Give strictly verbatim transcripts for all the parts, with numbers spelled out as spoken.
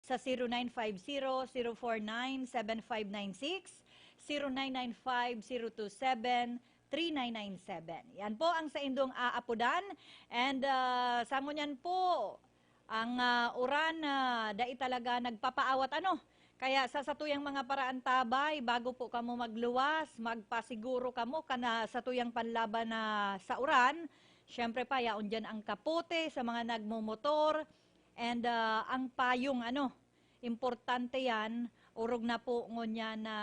sa zero nine five zero, zero four nine, seven five nine six, zero nine nine five, zero two seven, three nine nine seven. Yan po ang saindong aapodan. And, ah, sa ngunyan po, ang, ah, uran, ah, dai talaga nagpapaawat ano. Kaya sa satuyang mga paraantabay, bago po kamo magluwas, magpasiguro kamo kana satuyang panlaban na sa uran. Siyempre pa, yaon diyan ang kapote sa mga nagmomotor and, ah, ang payong ano, importante yan. Orog na po ngunyan na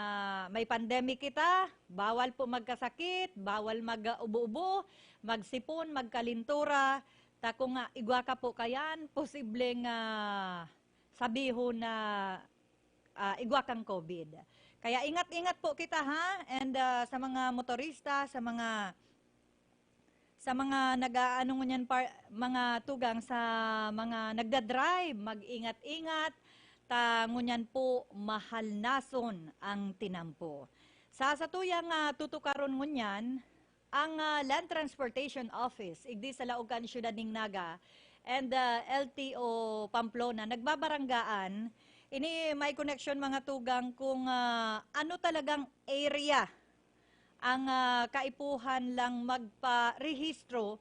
may pandemic kita, bawal po magkasakit, bawal mag-ubo-ubo, magsipon, magkalintura. Ta kung, ah, igwa ka po kayan, posibleng, ah, sabihon na, ah, igwa kang COVID. Kaya ingat-ingat po kita, ha? And, ah, sa mga motorista, sa mga, sa mga nag-aano ngunyan par-, mga tugang, sa mga nagda-drive, mag-ingat-ingat. Ta ngunyan po, mahal nason ang tinampo. Sa satuyang, ah, tutukaron ngunyan, ang, ah, Land Transportation Office, igdi sa laog kan siyudad ning Naga, and, ah, L T O Pamplona, nagbabaranggaan. Ini may koneksyon, mga tugang, kung, ah, ano talagang area ang, ah, kaipuhan lang magparehistro,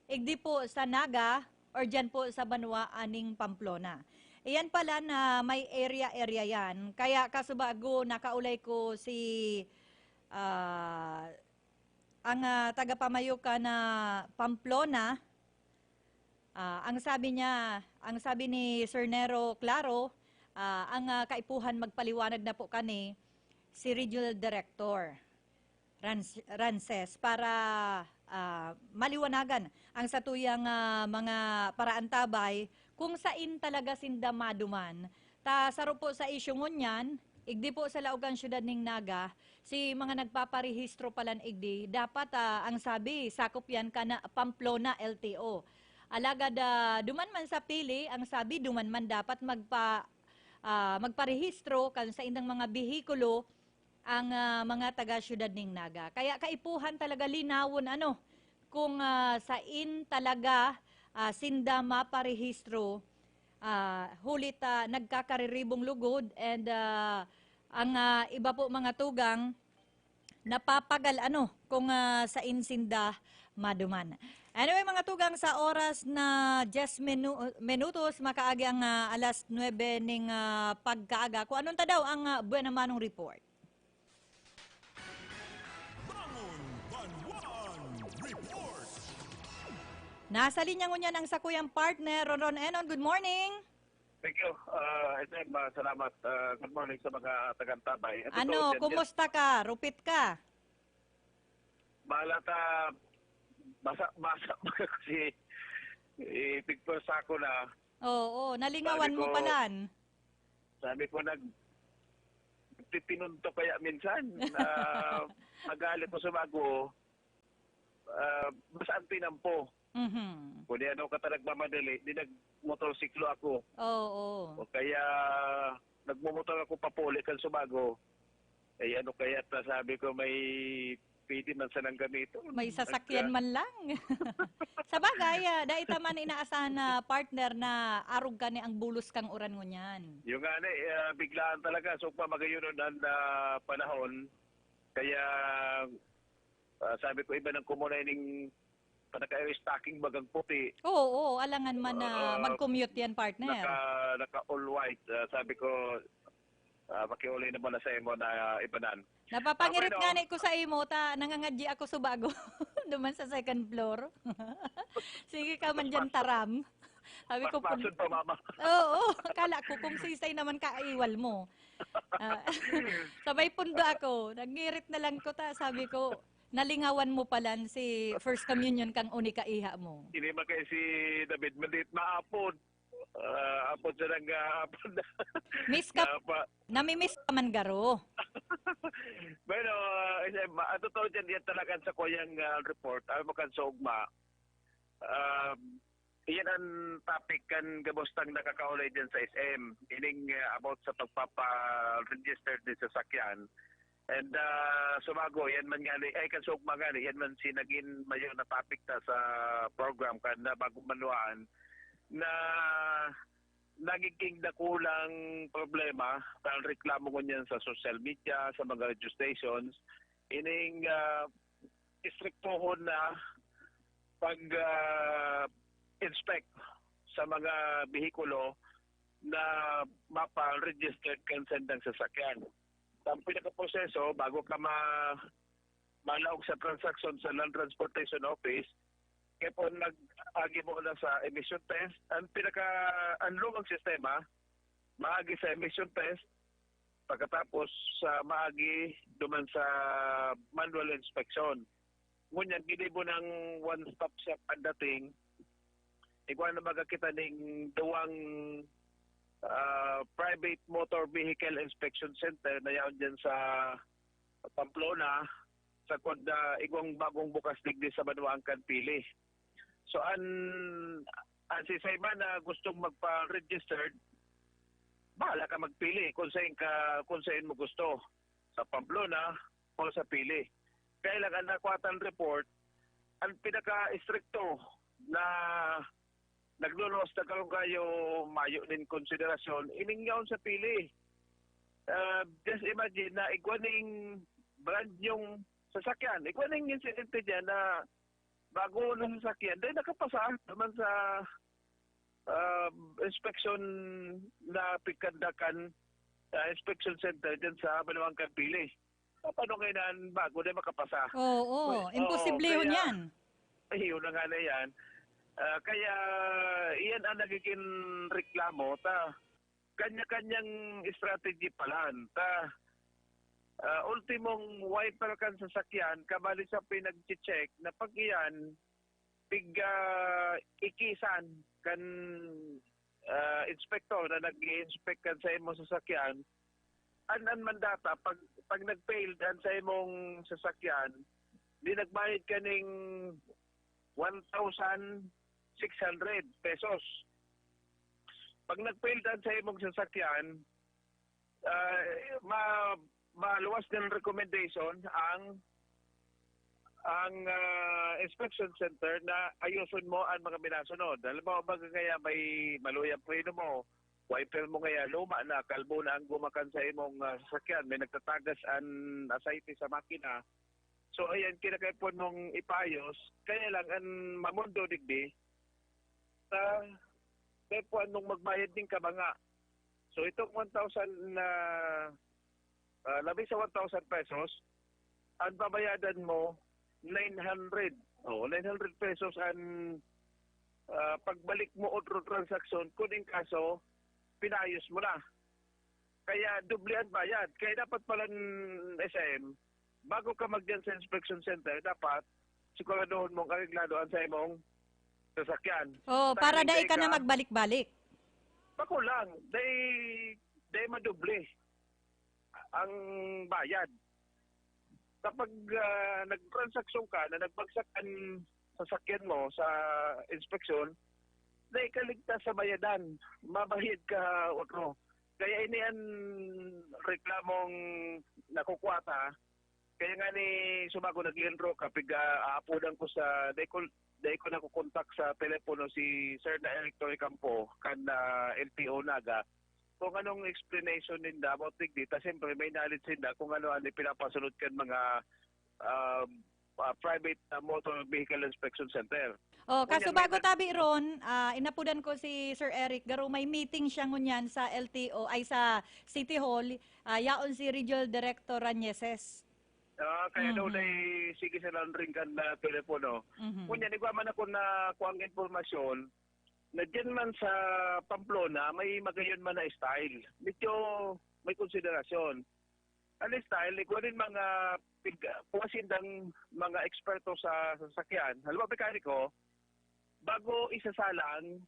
igdi po sa Naga or diyan po sa banwaan ning Pamplona. Iyan pala na may area-area yan. Kaya kasubago, nakaulay ko si, ah, ang, ah, tagapamayo kan Pamplona. Ah, ang sabi niya, ang sabi ni Sir Nero Claro, ah, ang, ah, kaipuhan magpaliwanag na po kani si Regional Director Rans-, Rances para, ah, maliwanagan ang satuyang, ah, mga paraantabay kung sain talaga sinda maduman. Ta saro po sa isyu ngunyan, igdi po sa laog kan siyudad ning Naga, si mga nagpaparehistro palan igdi, dapat, ah, ang sabi, sakop yan kan Pamplona L T O. Alagad, ah, duman man sa pili, ang sabi, duman man dapat magpa-, ah, magparehistro kan saindang mga behikulo ang, ah, mga taga siyudad ning Naga. Kaya kaipuhan talaga linawon, ano, kung, ah, sain talaga, ah, sinda maparehistro, ah, huli ta nagkakariribong lugod and, ah, ang, ah, iba po mga tugang napapagal, ano, kung, ah, sain sinda maduman. Anyway, mga tugang, sa oras na diyes minu-, minutos, makaagi ang, ah, alas nuebe ning, ah, pagkaaga. Kung anong ta daw ang, ah, buwan namanong report? Bangon Banwaan Report. Nasa linya ngunyan ang sakuyang partner, Ronron Enon. Good morning. Thank you. Ah, S M, ah, salamat. Ah, good morning sa mga tagantabay. Ito Ano, po, Jen, Jen. Kumusta ka? Rupit ka? Bahala ta, basa, basa pa kasi, eh, pigpwersa ko na. Oo, nalingawan Sabi mo ko, palan. Sabi ko, nag-, nagtitinuntok kaya minsan. Ah, agali ko sa bago, ah, basta ang tinampo. Mhm. Kung di ano ka talaga mamadali, di nagmotorsiklo ako. Oo. O kaya, nagmumotor ako papuli kan Subago. Ay, ano kaya ta, sabi ko, may pwede man sanang gamiton. May sasakyan Nagka- man lang. Sa bagay, ah, dai ta man inaasahan na partner na arog ka ni ang bulos kang uran ngunyan. Yung nga ni, ah, biglaan talaga. So, pa magayon ang, ah, panahon. Kaya, ah, sabi ko, iba ng kumuna ining panaka-air stocking bagang puti. Oo, oo, alangan man na Ah, mag-commute yan, partner. Naka, naka all white. Ah, sabi ko, ah, makiuli na muna sa imo na ibanan. Napapangirit Okay, no? nga ni ko sa imo, ta nangangadyi ako sa bago. Duman sa second floor. Sige ka man dyan, Paspas-, taram. Sabi ko, pun- paspason pa, mama. Oo, kala ko kung sisay naman kaiwal mo. Ah, sabay pundo ako. Nagngirit na lang ko ta. Sabi ko, nalingawan mo palan si First Communion kang uni kaiha mo. Ini man kay si David, mandit maapod. Ah, apod siya nang apod. Miss ka, Napa- namimiss ka man garo. Bueno, ah, isa, ma-, ang totoo dyan, yan talaga sa kuyang, ah, report. Alam mo, kan sa ugma, um, iyan ang topic kan gabos tang nakakaulay dyan sa S M. Ining, ah, about sa pagpapa-register din sa sakyan. And, ah, sumago, yan man nga ni, ay, kan sa ugma nga ni, yan man si naging mayor na topic ta sa program kan na bagong banwaan na nagiging dakulang problema, ang reklamo ngunyan sa social media, sa mga radio stations, ining, ah, istriktohon na pag, ah, inspect sa mga behikulo na mapa-registered kan sandang sasakyan. Ang pinakaproseso, bago ka ma-, malaog sa transaksyon sa Land Transportation Office, kaya po nag-agi mo na sa emission test. Ang pinaka, ang lumang sistema, maagi sa emission test, pagkatapos sa maagi duman sa manual inspection. Ngunyan, ginibo ng one-stop shop ang dating. Igwa na magkakita ning duwang, ah, private motor vehicle inspection center na yaon dyan sa Pamplona, sa kod, ah, igwang bagong bukas digdi sa Banwaan kan Pili. So, an, an sisay man na gustong magpa-registered, bahala ka magpili kung saan ka, kung saan mo gusto, sa Pamplona o sa Pili. Kaya lang, ang nakuha tang report, ang pinaka-estrikto na nagluluwas na kalungkayo, mayo nin konsiderasyon, ining yaon sa Pili. Ah, just imagine na igwa ning brand yung sasakyan. Igwa ning insidente dyan na bago na sasakyan, dahil nakapasa naman sa, ah, inspection na pigkandakan sa inspection center dyan sa Banwang Campili. Paano ngayon na bago na makapasa? Oo, Well, imposible oo, yun kaya yan. Ayun na nga na yan. Ah, kaya iyan ang nagiging reklamo ta kanya-kanyang strategy pala. Ta, ah, ultimong wiper kan sasakyan, kabali sa pinag-check na pag iyan, pig, ah, ikisan kan, ah, inspektor na nag-i-inspect kan sa imong sasakyan, an, an mandata, pag, pag nag-failed an sa imong sasakyan, di nagbayad kaning one thousand six hundred pesos. Pag nag-failed an sa imong sasakyan, ah, ma-, maluwas ng recommendation ang, ang, ah, inspection center na ayuson mo ang mga minasunod. Halimbawa, baga kaya may maluyang preno mo, wiper mo kaya luma na, kalbo na ang gumakan sa imong, ah, sasakyan, may nagtatagas an asayte sa makina. So, ayan, kinakaipon mong ipayos, kaya lang ang mamundo digdi, sa, kaya po anong magbayad ning kabanga. So, itong one thousand na, ah, labi sa one thousand pesos, ang babayadan mo, nine hundred. Oo, nine hundred pesos ang, ah, pagbalik mo otro transaksyon, kung in kaso, pinayos mo na. Kaya doble ang bayad. Kaya dapat pala, S M, bago ka magdiyan sa inspection center, dapat siguraduhon mong areglado ang sa imong sasakyan. Oh, Sa para hindi dai ka na ka magbalik-balik. Bako lang, dai, dai madoble ang bayad. Kapag, ah, nagtransaksyon ka na nagbagsak ang sasakyan mo sa inspeksyon, dai ka ligtas sa bayadan. Mabayad ka otro. Kaya ini an reklamong nakukuha ta. Kaya nga ni sumago nag-inro ka, piga aapodan ko sa, dai ko, dai ko nakukontak sa telepono si Sir na Eric Torrecampo, kan, ah, L T O Naga. Kung anong explanation ninda about digdi, ta siyempre may knowledge ninda kung ano ang ipinapasunod kan mga, ah, ah, private, ah, motor vehicle inspection center. Oh, Ngunyan, kaso may bago nag- tabi ron, ah, inapudan ko si Sir Eric, garo may meeting siya ngunyan sa L T O, ay sa City Hall, ah, yaon si Regional Director Rañeses. Ah, kaya daw Mhm. dai sige sa laundering kan na telepono. Mhm. Ngunyan, igwa man ako na kuang impormasyon na diyan man sa Pamplona, may magayon man na style. Medyo may konsiderasyon. Ang style, igwa nin mga pig-, kung sindang mga eksperto sa sasakyan. Halimbawa, mekaniko, bago isasalang,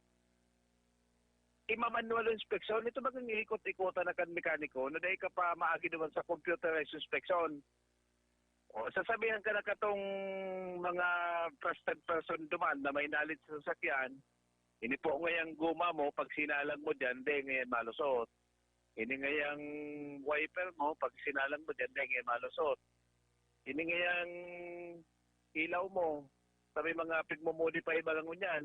ima-manual inspection, ito bagang ikot-ikotan na kan mekaniko na dai ka pa maagi naman sa computerized inspection. O, sasabihan ka na katong mga trusted person duman na may knowledge sa sasakyan, ini po ngayang guma mo, pag sinalang mo diyan, dai ngayon malusot. Ini ngayang wiper mo, pag sinalang mo diyan, dai ngayon malusot. Ini ngayang ilaw mo, sa may mga pigmo-modify ba lang ngunyan,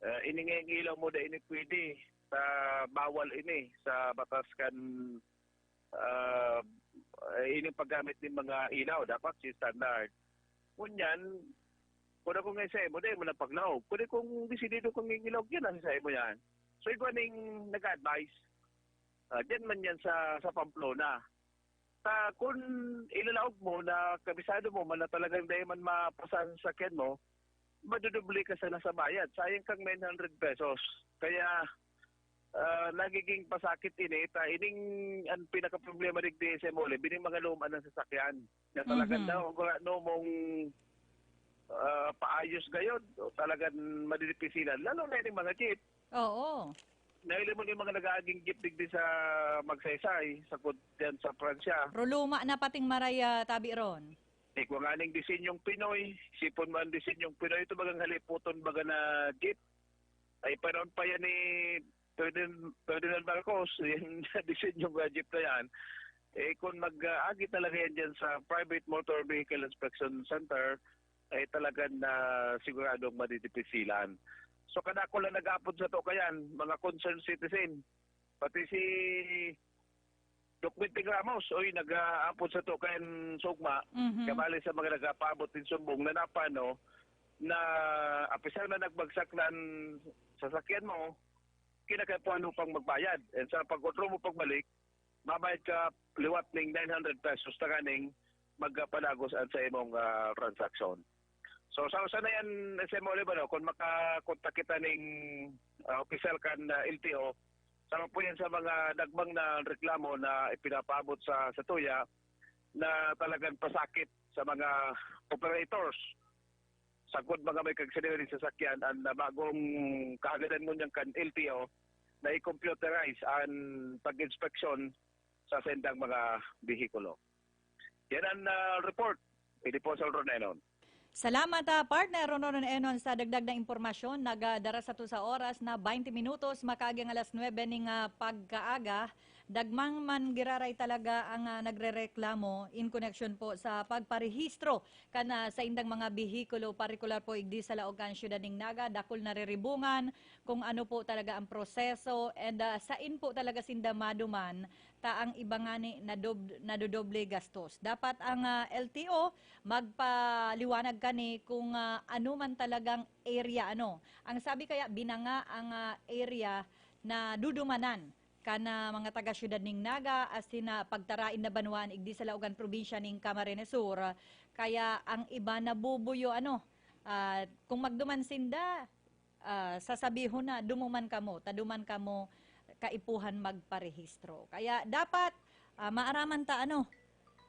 ah, ini ngayang ilaw mo, dai ini pwede. Ah, bawal ini sa batas kan, ah, ining paggamit nin mga ilaw, dapat si standard. Ngunyan, kun ako nga sa imo, dai mo na paglaog. Kun kung desidido kang ngingilog, yan ang sa imo yan. So, igwa ning nag-advise. Ah, diyan man yan sa, sa Pamplona. Ta kun ilalaog mo na kabisado mo man na talagang dai man mapasa an sasakyan mo, madodoble ka sana sa bayad. Sayang kang nine hundred pesos. Kaya, ah, nagiging pasakit ini ta ining an pinakaproblema digdi sa Mole, bining mga luma na sasakyan. Na talagang Mhm. daw, kung ano mong, ah, paayos gayod, o talagang madidipisilan, lalo na ining mga jeep. Oo. Nahiling mo yung mga nag-aaging jeep digdi sa Magsaysay, sagkod diyan sa Pransya. Pero luma na pating maray, ah, tabi ron. Di ko nga ning disenyong Pinoy, sipon mo ang disenyong Pinoy, ito bagang haliputon baga na jeep. Ay, panahon pa yan ni Ferdin-, Ferdinand Marcos, yung disenyong, ah, jeep na yan. Eh, kung mag-aagi talaga yan dyan sa Private Motor Vehicle Inspection Center, ay talagang, ah, siguradong madidipisilan. So, kadakul na nag-aapod sa to kayan, mga concerned citizen. Pati si Doc Minting Ramos, oy, nag-aapod sa to kayan sa ugma, Mhm. kabali sa mga nag-apaabot din sumbong na napano na apisar na nagbagsak na an sasakyan mo, kinakaipuhan mo pang magbayad. And sa pag-control mo pagbalik, mabayad ka liwat ning nine hundred pesos tanganing magpalagos an sa imong, ah, transaksyon. So, sa usa na yan, S M O Olive, ano, kung makakontak kita ning, ah, opisyal kan, ah, L T O, sama po yan sa mga nagmang na reklamo na ipinapaabot sa, sa tuya na talagang pasakit sa mga operators. Sagkod mga may kagsiliwing sasakyan, ang, ah, bagong kaagadan mo niyan kan L T O na i-computerize ang pag-inspeksyon sa sendang mga behikulo. Yan ang, ah, report. Ini po sa Ron Enon. Salamat, ah, partner Ron Enon, sa dagdag na impormasyon. Nagadara sa to sa oras na twenty minutos, makaagi ang alas nuebe ning, ah, pagkaaga. Dagmang man giraray talaga ang, ah, nagrereklamo in connection po sa pagparehistro kan, ah, saindang mga behikulo, partikular po igdi sa laog kan siyudad ning Naga, dakul na reribungan, kung ano po talaga ang proseso, and, ah, sain po talaga sinda maduman, ta ang iba ngani nadob-, nadodoble gastos. Dapat ang, ah, L T O magpaliwanag kani kung, ah, ano man talagang area, ano. Ang sabi kaya, binanga ang, ah, area na dudumanan kan, ah, mga taga-siyudad ning Naga, asin na pagtarain na banwaan igdi sa laog kan probinsya ning Camarines Sur. Kaya ang iba nabubuyo, ano, ah, kung magduman sinda, ah, sasabihon na, "Dumuman kamo, ta duman kamo kaipuhan magparehistro." Kaya dapat, ah, maaraman ta, ano,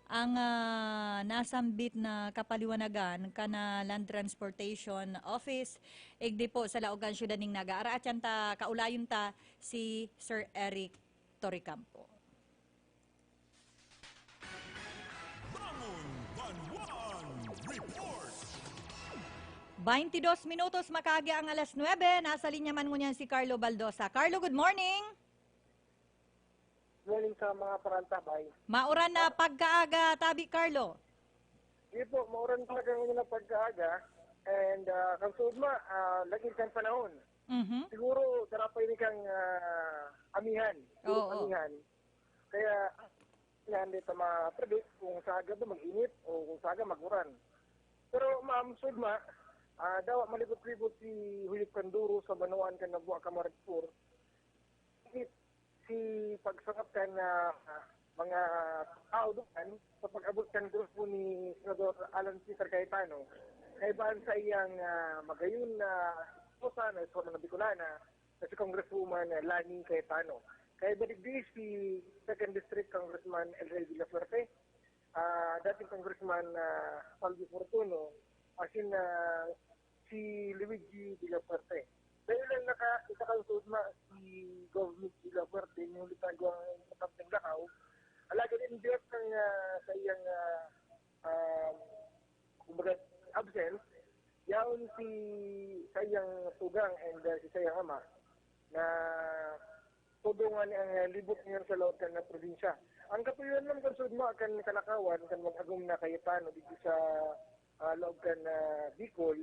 ang, ah, nasambit na kapaliwanagan kan, ah, Land Transportation Office, igdi po sa laog kan siyudad ning Naga. Araat yan ta, kaulayon ta si Sir Eric Torrecampo. Bangon Banwaan Report. Baintidos minutos makaagi ang alas nuebe, nasa linya man ngunyan si Carlo Baldosa. Carlo, good morning! Morning sa mga parantabay. Mauran na pagkaaga, tabi, Carlo. Sige po, mauran talaga ngayon na pagkaaga. And, ah, kan sugma, ah, lagid kan panahon. Mhm. Siguro, dara pa ini kang, ah, amihan. Siguro Oo. amihan. Kaya, yan, di ta ma-predict kung sa aga ba mag-init o kung sa aga mag-uran. Pero, ma'am, sugma, ah, dawa malibot-libot si Huyop Kanduro sa banwaan kan Nabua, Camarines Sur. Si pagsangap kan, ah, mga tao duman sa pag-abot kan grupo ni Senador Alan Cesar Cayetano, kaibahan sa iyang, ah, magayon na esposa na sa mga Bicolana na si Congresswoman, ah, Lani Cayetano. Kaiba digdi si Second District Congressman El Rey Villafuerte, ah, dating Congressman, ah, Salvi Fortuno, asin, ah, si Luigi Villafuerte. Dahil lang naka-, nakasansod na si Governor Villafuerte, yung litago ang importanteng lakaw, alagad in view ng, ah, sa iyang, ah, ah, kumbaga, absence, yaon si sa iyang tugang and, ah, si sa iyang ama na tudongan ang, ah, libot niya sa laog kan probinsya. Ang katuyohan man kan sugma kan kalakawan kan mag-agom na Cayetano dito sa, ah, laog kan, ah, Bicol,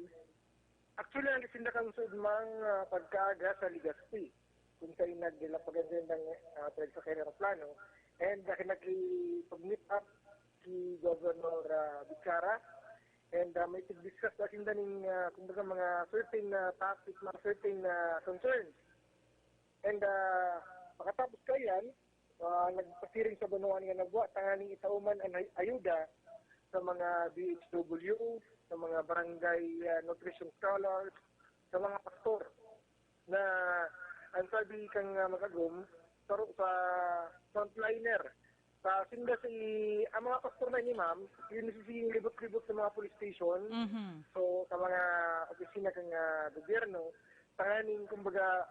actually, ang sinda kan sugmang, ah, pagkaaga sa Legazpi. kung saan naglapagan sa indang, ah, pinagsakay na eroplano. And, ah, nakipag-meet up si Governor, ah, Bichara. And, ah, may pag-discuss na sinda ning, ah, kumbaga, mga certain, ah, topic, mga certain, ah, concerns. And, ah, pakatapos kaiyan, ah, nagpasiring sa banwaan nga Nabua tanganing itao man an ay-, ayuda sa mga B H W, sa mga barangay, ah, nutrition scholars, sa mga pastor na ang sabi kan, ah, mag-agom, saro sa frontliner. Sa sinda si, ang mga pastor na ini, ma'am, yun yung libot-libot sa mga police station. Mhm. So, sa mga opisina kan, ah, gobyerno, tanganing, kumbaga,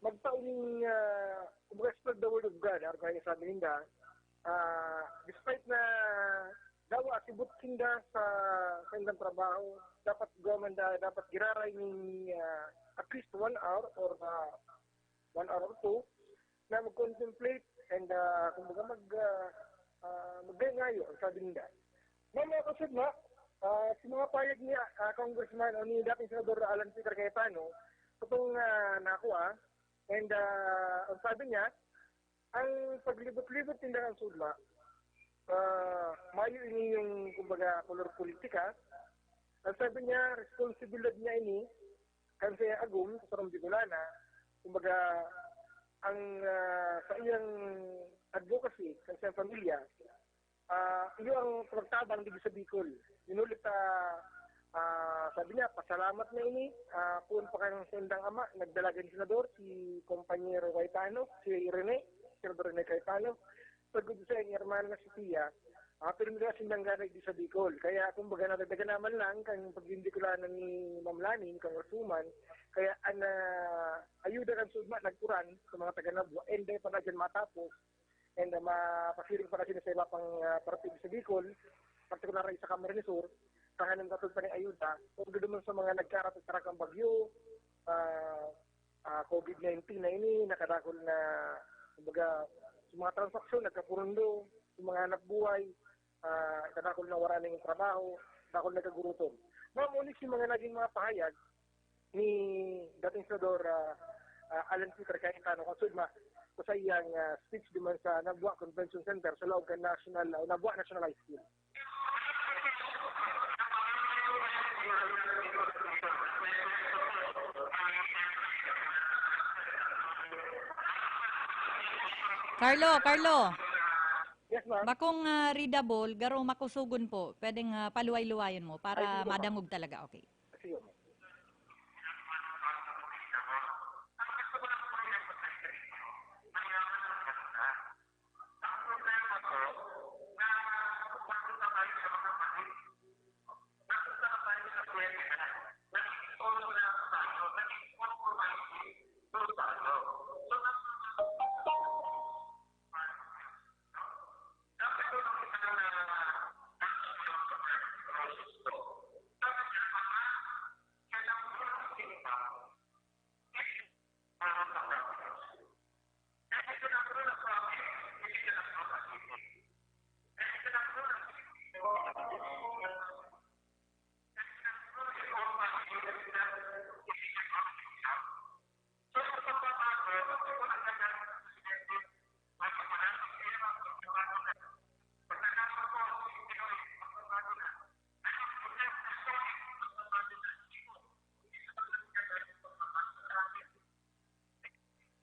magtao ning, ah, kumbaga, spread the word of God, arog nga sabi ninda. Ah, despite na dawa sibot sinda sa, sa indang trabaho, dapat igwa man da, dapat giraray ning, ah, at least one hour or, ah, one hour or two na mag-contemplate and, ah, kumbaga, mag, ah, ah, magngayo, ang sabi ninda. Ma'am, mga kasudma, ah, sa mga payag ni, ah, Congressman o ni dating Senador Alan Peter Cayetano, katong, ah, nakuha, and, ah, ang sabi niya, ang paglibot-libot ninda kan sudma, ah, mayo ini yung, kumbaga, kolor politika. Ang sabi niya, responsibilidad niya ini, kan sa agom, sa sarong Bicolana, kumbaga, ang, ah, sa iyang advocacy, kan sa iyang pamilya, ah, iyo ang pagtabang digdi sa Bicol. Inulit, ah, ah, sabi niya, pasalamat na ini, ah, kun pa kan sa indang ama, nagdalagan senador, si Kompanyero Cayetano, si Rene, Senador Rene Cayetano. Sagud sa iyang hermana na si Tia, ah, pero nila sindang gana digdi sa Bicol. Kaya, kumbaga, nadagdagan naman lang kan pagdindikulanan ni Ma'am Lani, ni Congresswoman. Kaya, an, ah, ayuda kan sudma, nagkuran sa mga taga Nabua, and dai pa na dyan matapos. And, ah, mapasiring pa na sila sa iba pang, ah, partido sa Bicol, partikular sa Camarines Sur, tanganing katod pa ning ayuda, kung duman sa mga nagkarat sa tarakang bagyo, ah, ah, covid nineteen na ini, nakadakol na, kumbaga, sa mga transaksyon, nagkapurundo, sa mga hanap buhay, ah, kadakol na wala ning trabaho, dakol nagkagurutom. Ma'am, ulit yung mga naging mga pahayag ni dating Senador, ah, ah, Alan Peter Cayetano, kasudma, sa iyang, ah, speech duman sa Nabua Convention Center sa laog kan National, ah, Nabua National High School. Carlo, Carlo. Yes, ma'am. Bakong ah, readable, garo makusugon po. Pwedeng ah, paluway-luwayon mo para Ay, sige po, ma'am. Madangog talaga. Okay. Sige, ma'am.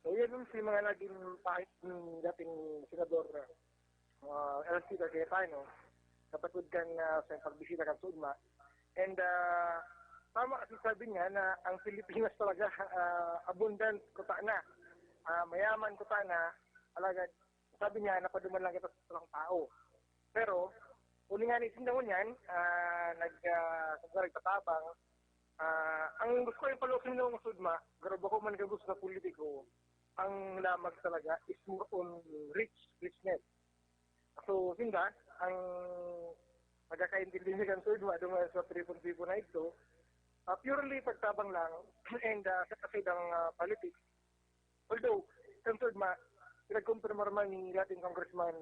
So, yan yung si mga naging pahit ni dating Senador, ah, L C Cayetano, kapatid kan, ah, sa pagbisita kan Sugma. And, ah, tama kasi sabi niya na ang Pilipinas talaga, ah, abundant kuta na, ah, mayaman kuta na, alagad sabi niya, napaduman lang kita sa sarong tao. Pero, uli nga ni sinda ngunyan, ah, nag, ah, kumbaga nagtatabang, ah, ang gusto ko yung palusin ng Sugma, pero bako man ka gusto na politiko, ang lamag talaga is more on rich, richness. So, sinda, ang pagkakaintindi niya kan Sugma, duman sa tripon-tripon na ito, ah, purely pagtabang lang, and, ah, sa kasi ng, ah, politics, although, kan Sugma, pinagkumpirma man ni dating Congressman,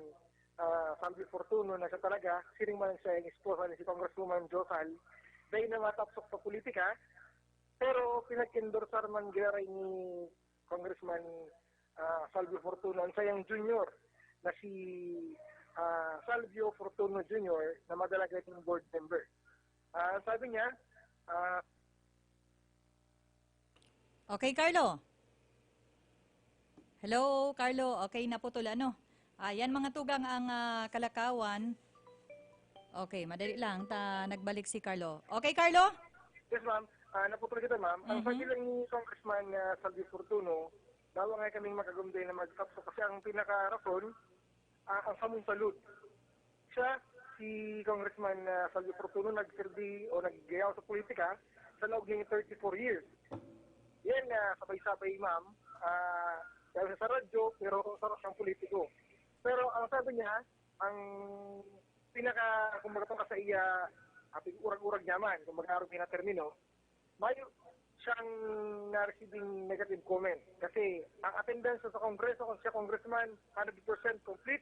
ah, Salvi Fortuno na siya talaga, siring man siya yung esposa ni si Congresswoman Josal, dahil na matapsok sa politika, pero pinag-endorsar man giraray ni Congressman ah, Salvio Fortuno, ang sayang junior na si, ah, Salvio Fortuno Junior na madalaga ning board member. Ah, sabi niya, ah, Okay, Carlo? Hello, Carlo. Okay, naputol ano? Ayan, mga tugang ang ah, kalakawan. Okay, madali lang. Ta, nagbalik si Carlo. Okay, Carlo? Yes, ma'am. Ah, naputol kita, ma'am. Ang Mhm. sabi lang ni Congressman ah, Salvio Fortuno, dawa nga kaming makagumday na magsapso kasi ang pinakarason, ah, ang samong salud. Siya, si Congressman ah, Salvio Fortuno, nagserbi o naggayaw sa politika sa loob ng thirty-four years. Yan, ah, sabay-sabay, ma'am. Ah, dahil sa radyo, pero sa siyang politiko. Pero ang sabi niya, ang pinaka, kumbaga, tungkol sa iya, ah, pig-urag-urag niya man, kumbaga, arog na termino, mayo siyang na-receiving negative comment. Kasi ang attendance sa Kongreso, kung siya congressman, hundred percent complete.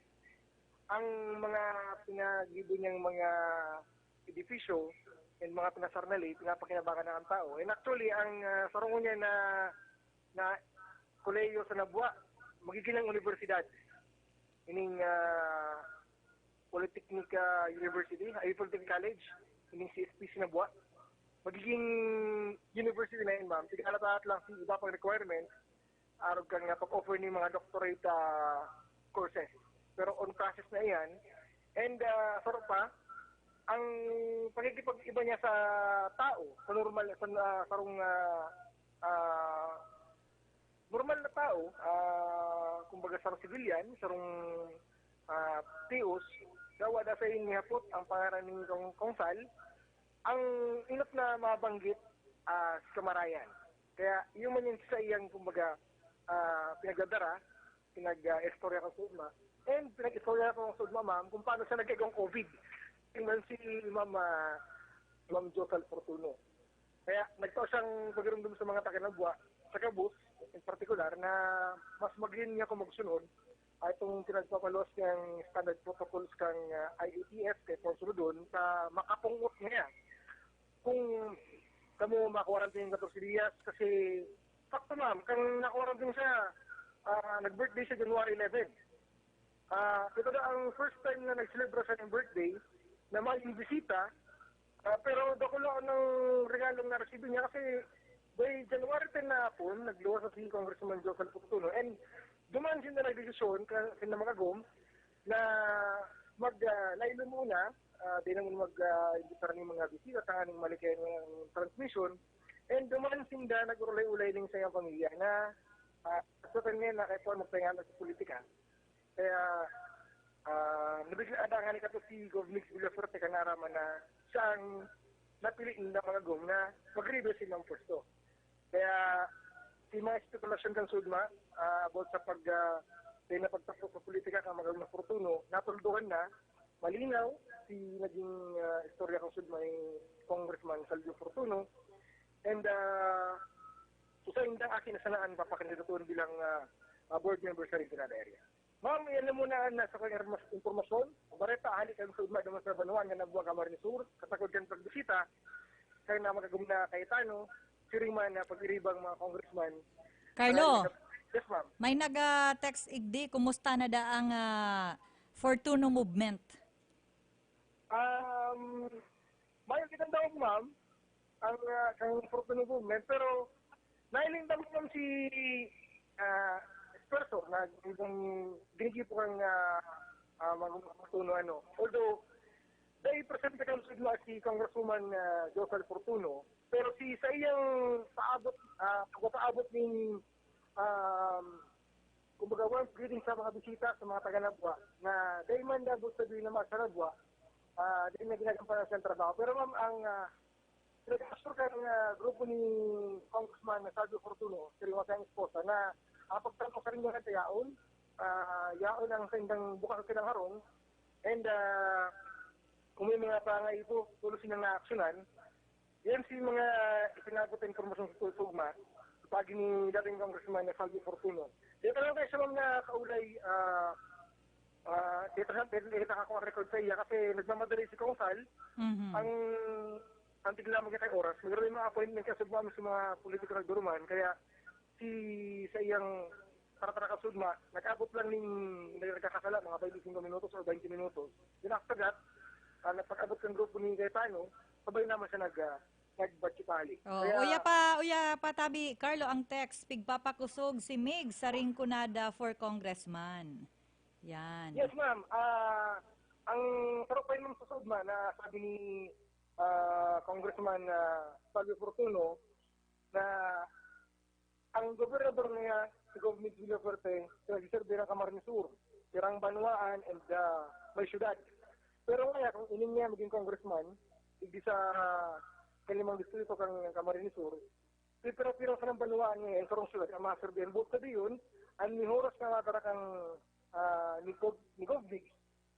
Ang mga pinagibo niyang mga edipisyo and mga pinasarnali, pinapakinabangan ng tao. And actually, ang ah, sarungon niya na, na kolehiyo sa Nabua, magiging ng universidad. Ining ah, Polytechnic ah, University, ay Polytechnic College, ining C S P C Nabua. Magiging university na yun, ma'am. Tigala-taat lang sa iba pang requirement, arog kan nga pag-offer ni mga doctorate ah, courses. Pero on process na iyan. And ah, saro pa, ang pakikipag-iba niya sa tao, sa normal, sa ah, sarong ah, ah, normal na tao, ah, kumbaga sarong civilian, sarong ah, tios, dawa da sa inihapot ang pangaran ni Kong, Kong Sal, ang inot na mabanggit ah, si Kamarayan. Kaya yung man yung sa iyang, kumbaga, ah, pinagdadara, pinag-istorya ko sa Udma, and pinag-istorya ko sa Udma, ma'am, kung paano siya nagkagong COVID. Yung man si Ma'am, ah, Ma'am Josal Fortuno. Kaya nagtao siyang pagirumdom sa mga taga Nabua, sa Kabus, in particular, na mas magin niya kung magsunod ay itong pinagpapalos ng standard protocols kang ah, I A T F kay Paul Sulugon sa makapungot niya. Kung kamo makawarantin katorse diyas, kasi sakto, ma'am, kang nakawarantin siya, ah, nag-birthday siya January eleven. Ah, ito na ang first time na nagselebra siya ng birthday na may bisita, ah, pero dakula ng regalong na-receive niya kasi by January ten na hapon, nagluwas na si Congressman Joseph Fortuno. And duman siya na nagdesisyon, ka, sila magagom, na mag uh, lailo muna, uh, di naman mag uh, imbitar ng mga bisita, tanganing malikay ng transmission. And duman sinda nag-ulay-ulay ning sa iyang pamilya na uh, sa kanya na kaya po magpahinga sa politika. Kaya uh, nabigla ada nga ni kato si Gov Mix Villafuerte ka naraman na siya ang napili ng mga gom na mag-reverse ng pwesto. Kaya si mga espekulasyon kan Sudma uh, about sa pag uh, na pagtapos sa politika kan mga Fortuno, natulduhan na, malinaw si naging uh, istorya kan Sudma ni Congressman Salvio Fortuno. And uh, usa indang akin na sanaan papakandidatuhan bilang uh, uh, board member sa Rinconada area. Ma'am, yan na muna ang nasa kong impormasyon. Bareta, hali kami sa Udma, naman sa Banuan, nga nabuha ka Marinesur, katakod kan pagbisita, kaya na magagum na Cayetano, siring man na pag-iribang mga congressman. Carlo, Yes, ma'am. May nag-text igdi, kumusta na da ang uh, Fortuno movement? Um, may kitang daog, ma'am, ang uh, kang Fortuno movement, pero nailing daw, ma'am, si uh, sponsor na ibang ginigipo kang uh, uh, mga Fortuno, ano. Although, dahil presente kang sudma si Congresswoman uh, Josal Fortuno, pero si sa iyang paabot, uh, pagpapaabot ni um, kumbaga, warm greeting sa mga bisita, sa mga taga-Nabua, na dahil man daw sabihin na mga sa Nabua, uh, dahil na ginagampanan sa trabaho. Pero ma'am, ang uh, pinag-assure ka ng uh, grupo ni Congressman na Salvio Fortuno, sa mga kanyang esposa, na ang pagtrato sa rin mga yaon, uh, yaon ang sendang bukas at kinangharong, and uh, kung may mga pangaipo, tulos silang naaksyonan, yan si mga isinabot na impormasyon sa Tugma, pagi ni dating Congressman na Salvi Fortuno. Dito lang tayo sa mga kaulay, ah, ah, dito sa dito ako ang record sa iya kasi nagmamadali si Kong Sal. Mhm. Ang ang tigla mo kay oras, mayroon yung mga appointment kasi buwan sa mga politiko nagduruman, kaya si sa iyang para, para kasudma, nag-abot lang ning nagkakasala, mga twenty-five minutos or twenty minutos. Then after that, ah, nagpag-abot kan grupo ni Cayetano, sabay naman siya nag, ah, nagbatsipali. Oh, Kaya uya pa, uya pa tabi, Carlo, ang text, "Pigpapakusog si Mig sa Rinconada for Congressman." Yan. Yes, ma'am. Ah, ang sarap pa yun, ma'am, sa sudma na sabi ni, ah, Congressman, ah, Salvi Fortuno na ang gobernador niya, si Gov Migs Villafuerte, nagsiserbi ng Camarines Sur, Tirang Banwaan, and, ah, may syudad. Pero ngayon, kung ining niya maging congressman, hindi sa, ah, kalimang distrito kang Camarines Sur, pero pirang sa ng banwaan niya, ang sarong syudad, ang maserbihan. Buot sabi yun, ang mihoras na matara kang, ah, ni Gov, ni Gov Migs,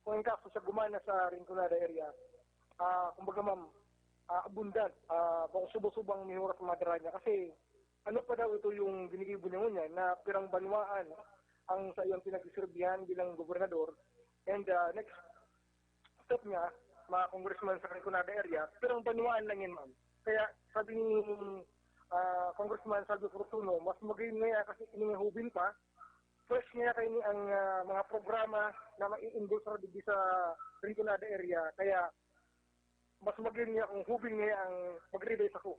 kung ang kaso siya gumana sa Rinconada area, ah, kumbaga, ma'am, ah, abundant, ah, bako subo-subo ang mihoras na madara niya. Kasi, ano pa daw ito yung ginigibo niya ngunyan, na pirang banwaan ang sa iyang pinagsiserbihan bilang gobernador. And, ah, next step niya, mga congressman sa Rinconada area, pirang banwaan lang yan, ma'am. Kaya sabi ni, ah, Congressman Salvi Fortuno, mas magayon ngayon kasi inihubin pa, fresh niya kayo ni ang, ah, mga programa na mai-endorse na digdi sa Rinconada area. Kaya mas magayon niya kung hubin niya ang mag-revise ako.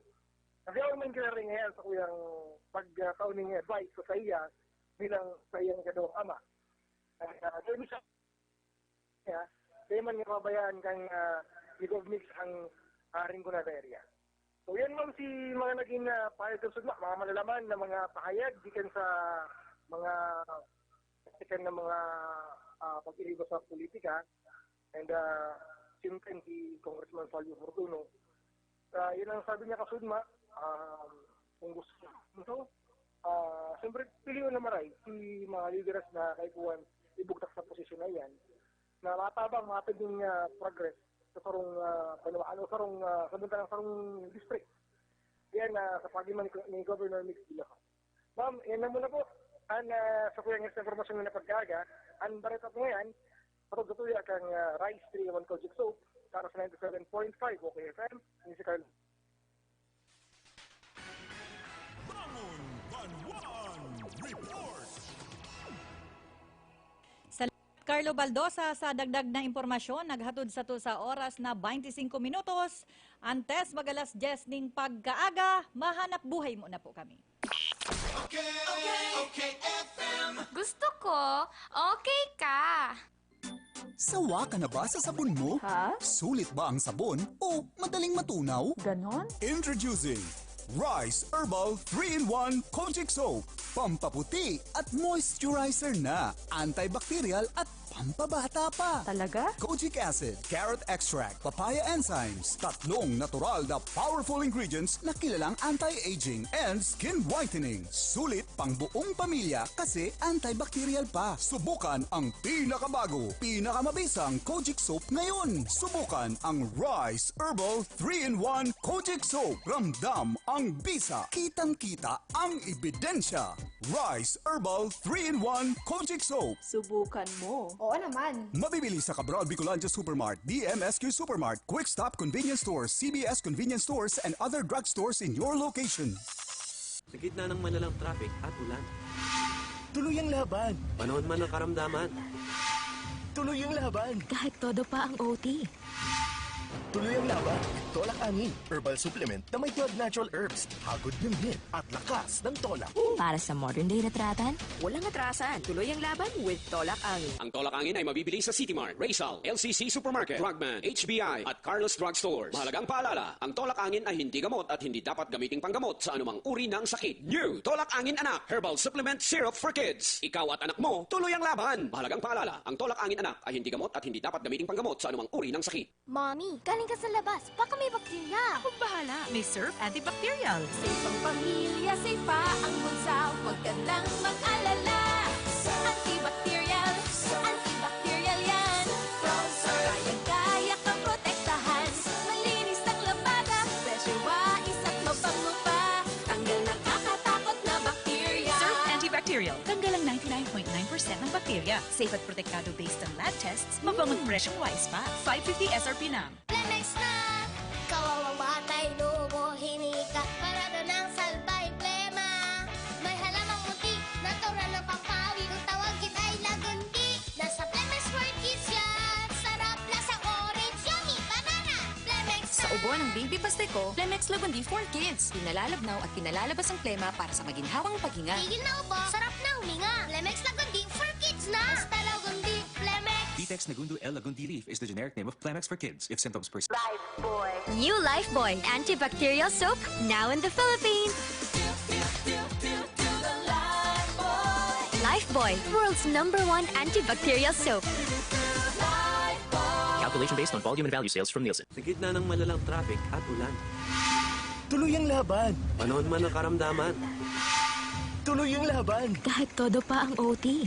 Kasi ako man kinari ngayon sa kuyang pagkataon niya advice ko sa iya bilang sa iyang ikadawang ama. Kaya, kaya siya, kaya, kaya man nga mabayaan kang, ah, ni Gov Migs ang, ah, Rinconada area. So, yan, ma'am, si mga naging, ah, pahayag kan sudma, mga malalaman na mga pahayag gikan sa mga, gikan na mga, ah, pag-iriba sa politika. And, ah, same time, si Congressman Salvi Fortuno. Ah, yun ang sabi niya kasudma, um, kung gusto niya ito, ah, siyempre, piliyon na maray si mga leaders na kaipuhan ibugtak sa posisyon na yan, na matabang mga pwedeng, ah, progress sa sarong, ah, banwaan o sarong, ah, sa bintang sarong district. Yan, ah, sa pagiman ni, ni Governor Migs Villafañe. Ma'am, yan na muna po. Ang, ah, sa kuyang sa impormasyon na pagkaga, ang bareta po ngayon, patog sa tuya kang, ah, Rice three one Kojic Soap, para sa ninety-seven point five O K F M, ni si Carl. Bangon Banwaan Report. Salamat, Carlo Baldosa, sa dagdag na impormasyon. Naghatod sato sa oras na twenty-five minutos. Antes mag-alas diyes ning pagkaaga, mahanap buhay muna po kami. Okay, okay, okay, F M. Gusto ko, okay ka. Sawa ka na ba sa sabon mo? Ha? Sulit ba ang sabon o madaling matunaw? Ganon? Introducing Rice Herbal three-in-one Kojic Soap. Pampaputi at moisturizer na, antibacterial at pampabata pa. Talaga? Kojic acid, carrot extract, papaya enzymes, tatlong natural na powerful ingredients na kilalang anti-aging and skin whitening. Sulit pang buong pamilya kasi antibacterial pa. Subukan ang pinakabago, pinakamabisang Kojic Soap ngayon. Subukan ang Rice Herbal three-in-one Kojic Soap. Ramdam ang bisa. Kitang-kita ang ebidensya. Rice Herbal three-in-one Kojic Soap. Subukan mo. Oo naman. Mabibili sa Cabral Bicolandia Supermart, D M S Q Supermart, Quick Stop Convenience Stores, C B S Convenience Stores, and other drugstores in your location. Sa gitna ng malalang traffic at ulan. Tuloy ang laban. Panahon man ng karamdaman. Tuloy ang laban. Kahit todo pa ang O T. Tuloy ang laban. Tolak Angin, herbal supplement na may twelve natural herbs, hagod ng hit at lakas ng tolak. Para sa modern day na tratan, walang atrasan. Tuloy ang laban with Tolak Angin. Ang Tolak Angin ay mabibili sa City Mart, Rizal, L C C Supermarket, Frogman, H B I, at Carlos Drug Stores. Mahalagang paalala, ang Tolak Angin ay hindi gamot at hindi dapat gamiting panggamot sa anumang uri ng sakit. New Tolak Angin Anak, Herbal Supplement Syrup for Kids. Ikaw at anak mo, tuloy ang laban. Mahalagang paalala, ang Tolak Angin Anak ay hindi gamot at hindi dapat gamiting panggamot sa anumang uri ng sakit. Mommy, galing ka sa labas. Baka may bakterya. Akong bahala. May Surf Antibacterial. Safe ang pamilya, safe pa ang bulsa. Huwag ka lang mag-alala. Antibacterial, antibacterial yan. Kayang-kaya kang protektahan. Malinis ang labada, fresh your wais at mabango pa. Tanggal nakakatakot na bakterya. Surf Antibacterial. Tanggal ang ninety-nine point nine percent ng bakterya. Safe at protektado based on lab tests. Mabango't fresh ang wais pa. Five fifty S R P na. Lemex na! Kawawa batay, lubo, hinika. Parado ng salbay, plema. May halamang munti, natural ng pampang. Buwan ng Baby Pasteco, Plemex Lagundi for Kids. Pinalalabnaw at pinalalabas ang plema para sa maginhawang paghinga. Tigil na ubo, sarap na huminga. Plemex Lagundi for Kids na! Basta Lagundi, Plemex! Vitex Negundo L Lagundi Leaf is the generic name of Plemex for Kids. If symptoms persist, Lifebuoy. New Lifebuoy antibacterial soap, now in the Philippines. Lifebuoy, world's number one antibacterial soap. Calculation based on volume and value sales from Nielsen. Sa gitna ng malalang traffic at ulan. Tuloy ang laban. Panahon man ng karamdaman. Tuloy ang laban. Kahit todo pa ang O T.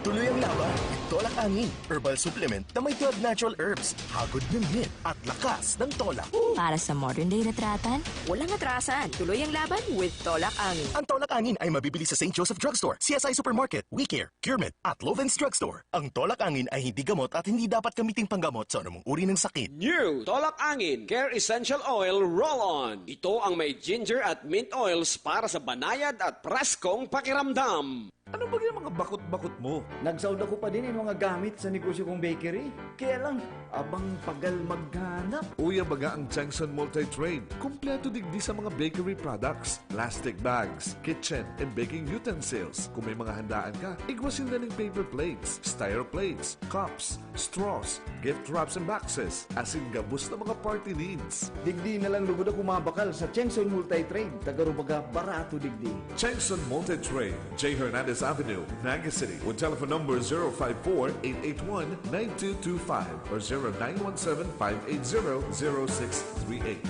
Tuloy ang laban. Tolak Angin. Herbal supplement na may twelve natural herbs. Hagod ng hit at lakas ng tolak. Para sa modern day na tratan, Walang atrasan. Tuloy ang laban with Tolak Angin. Ang Tolak Angin ay mabibili sa Saint Joseph Drugstore, C S I Supermarket, WeCare, CureMed, at Lovens Drugstore. Ang Tolak Angin ay hindi gamot at hindi dapat gamiting panggamot sa anumang uri ng sakit. New Tolak Angin Care Essential Oil Roll-On. Ito ang may ginger at mint oils para sa banayad at preskong pakiramdam. Ano ba yung mga bakot-bakot mo? Nagsaod ako pa din yung mga gamit sa negosyo kong bakery. Kaya lang, abang pagal maghanap. Uya baga ang Chengson Multi-Trade. Kompleto digdi sa mga bakery products, plastic bags, kitchen, and baking utensils. Kung may mga handaan ka, igwa sinda ning paper plates, styro plates, cups, straws, gift wraps and boxes, asin gabos na mga party needs. Digdi na lang lugod ako mabakal sa Chengson Multi-Trade. Tagarubaga, barato digdi. Chengson Multi-Trade, J Hernandez Avenue, Naga City, with telephone number zero five four, eight eight one, nine two two five or zero nine one seven, five eight zero, zero six three eight.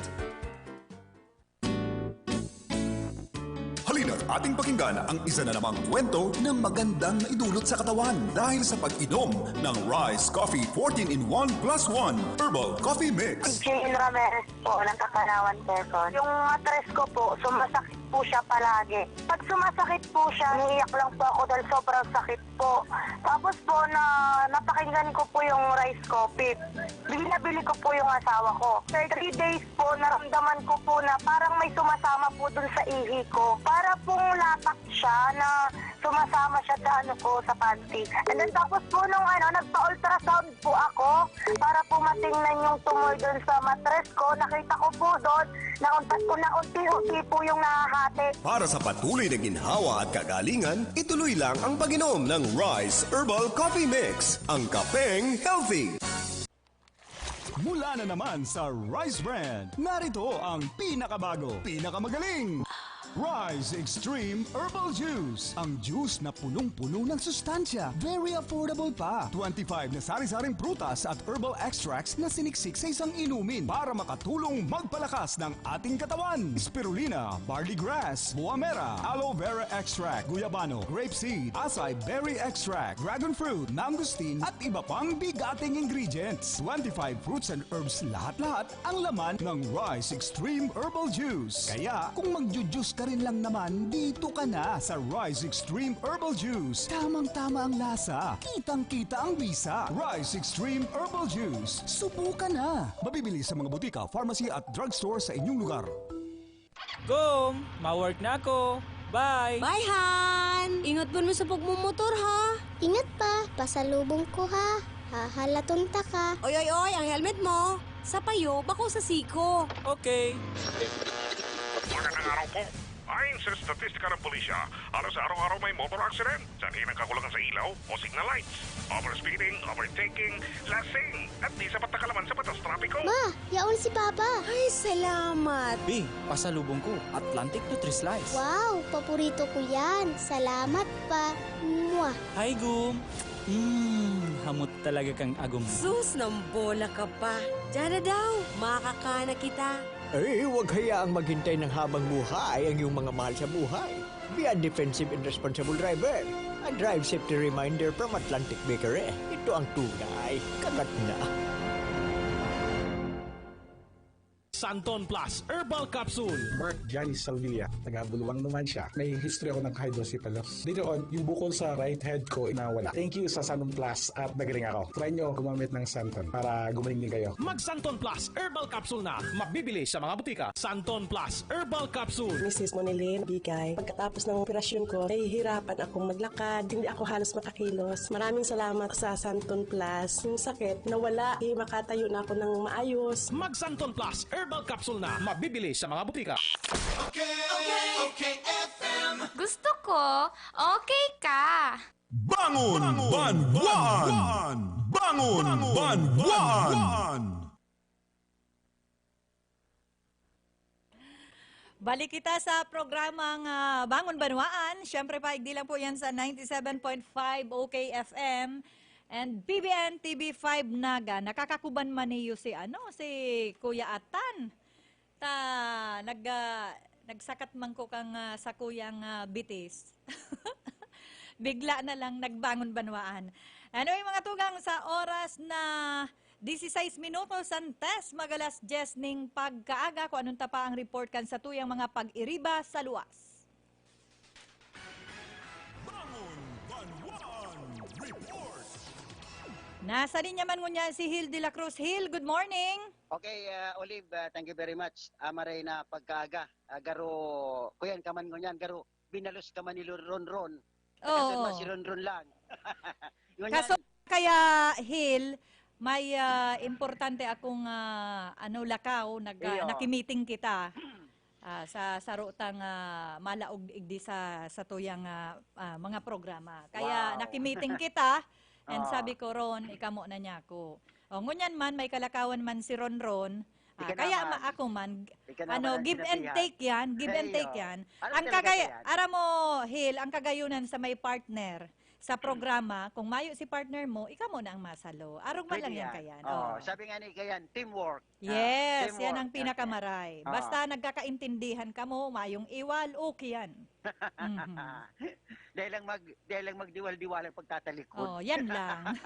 Halina't ating pakinggan ang isa na namang kwento na magandang maidulot sa katawan dahil sa pag-inom ng Rise Coffee fourteen in one plus one Herbal Coffee Mix. Jane Ramirez po, ng Kapanawan Quezon. Yung matres ko po, sumasakit po siya palagi. Pag sumasakit po siya, umiiyak lang po ako dahil sobrang sakit po. Tapos po, na, napakinggan ko po yung rice coffee. Binabili ko po yung asawa ko. After three days po, naramdaman ko po na parang may sumasama po dun sa ihi ko. Para pong latak siya na sumasama siya sa ano ko, sa panty. And then tapos po nung ano, nagpa-ultrasound po ako para po matingnan yung tumor dun sa matres ko. Nakita ko po dun na unti-unti po yung nahahati. Para sa patuloy na ginhawa at kagalingan, ituloy lang ang pag-inom ng Rise Herbal Coffee Mix, ang kapeng healthy. Mula na naman sa Rise Brand, narito ang pinakabago, pinakamagaling Rise Extreme Herbal Juice. Ang juice na punong-puno ng sustansya, very affordable pa. Twenty-five na sari-saring prutas at herbal extracts na siniksik sa isang inumin para makatulong magpalakas ng ating katawan. Spirulina, barley grass, buamera, aloe vera extract, guyabano, grape seed, acai berry extract, dragon fruit, mangosteen, at iba pang bigating ingredients. Twenty-five fruits and herbs lahat-lahat ang laman ng Rise Extreme Herbal Juice. Kaya, kung magju-juice ka rin lang naman, dito ka na sa Rise Extreme Herbal Juice. Tamang-tama ang lasa, kitang-kita ang bisa. Rise Extreme Herbal Juice. Subukan na! Mabibili sa mga butika, pharmacy at drugstore sa inyong lugar. Gom, ma-work na ako. Bye! Bye, Han! Ingat po mo sa pagmumotor, ha? Ingat pa, pasalubong ko, ha? Hahalaton ta ka. Oy, oy, oy, ang helmet mo. Sa payo, bako sa siko. Okay. Magandang araw po. Ayon sa estatistika ng pulisya, halos araw-araw may motor accident. Sanhi ng kakulangan sa ilaw o signal lights, overspeeding, overtaking, lasing, at di sapat na kalaman sa batas trapiko. Ma, yaon si Papa. Ay, salamat. Bing, pasalubong ko, Atlantic Nutri-Slice. Wow, paborito ko yan. Salamat pa. Mwah. Hi, Gum. Mmm, hamot talaga kang agom. Sus, nambola ka pa. Diyan na daw, makakana kita. Ay, huwag hayaang maghintay ng habang buhay ang iyong mga mahal sa buhay. Be a defensive and responsible driver. A drive safety reminder from Atlantic Bakery. Ito ang tunay. Kagat na. Santon Plus Herbal Capsule. Mark Janice Salvilla, taga Buluang naman siya. May history ako ng hydrocephalus. Later on, yung bukol sa right head ko nawala. Thank you sa Santon Plus at nagaling ako. Try nyo gumamit ng Santon para gumaling din kayo. Mag Santon Plus Herbal Capsule na. Mabibili sa mga butika. Santon Plus Herbal Capsule. Missus Monilin Bigay. Pagkatapos ng operasyon ko, nahihirapan akong maglakad. Hindi ako halos makakilos. Maraming salamat sa Santon Plus. Yung sakit, nawala. Eh, makatayo na ako ng maayos. Mag Santon Plus Herbal Capsule na. Mabibili sa mga butika. Okay, okay, okay, F M. Gusto ko, okay ka. Bangon, Banwaan! Bangon, Banwaan! Balik kita sa programang ah, Bangon Banwaan. Siyempre, paigdi lang po yan sa ninety-seven point five O K F M and P B N T V five Naga. Nakakakuban man niyo si, ano, si Kuya Atan. Ta, nag, ah, nagsakat man ko kang ah, sakuyang ah, bitis. Bigla na lang nagbangon banwaan. Anyway, mga tugang, sa oras na dieciséis minutos antes mag-alas dyes ning pagkaaga, kung anong tapa ang report kan satuyang mga pag-iriba sa luwas. Bangon Banwaan Report! Nasa linya man ngunyan si Hil de la Cruz. Hil, good morning! Okay, uh, Olive, uh, thank you very much. Uh, maray na pagkaaga. Uh, garo, kuyan ka man ngunyan, garo, binalos ka man ni Ron Ron. Oo. Si Ron Ron lang. Kaso kaya, Hil, may ah, importante akong ah, ano, lakaw, nag, ah, Iyo. Nakimiting kita ah, sa sarutang ah, malaog digdi sa satuyang ah, ah, mga programa. Kaya Wow. Nakimiting kita, and Ah. Sabi ko, "Ron, ikamo na niya ako." O, ngunyan man, may kalakawan man si Ron Ron, ah, Ika kaya naman. ma- ako man, Ika ano, naman ang give and sinabihan. take yan, give and Ay, take oo. yan. Ano Ang talaga kagay, yan? Aram mo, Hil, ang kagayunan sa may partner sa programa, kung mayo si partner mo, ikaw mo na ang masalo. Arog man Pwede lang yan yan. kaya. Oo, Oo. Sabi nga ni Kayan, teamwork. Ah, Yes, yan teamwork. Ang pinakamaray. Oo. Basta nagkakaintindihan kamo, mayong iwal, okay yan. Mhm. Dahil lang mag dahil lang magdiwal-diwal ang pagtatalikod. Oh, yan lang.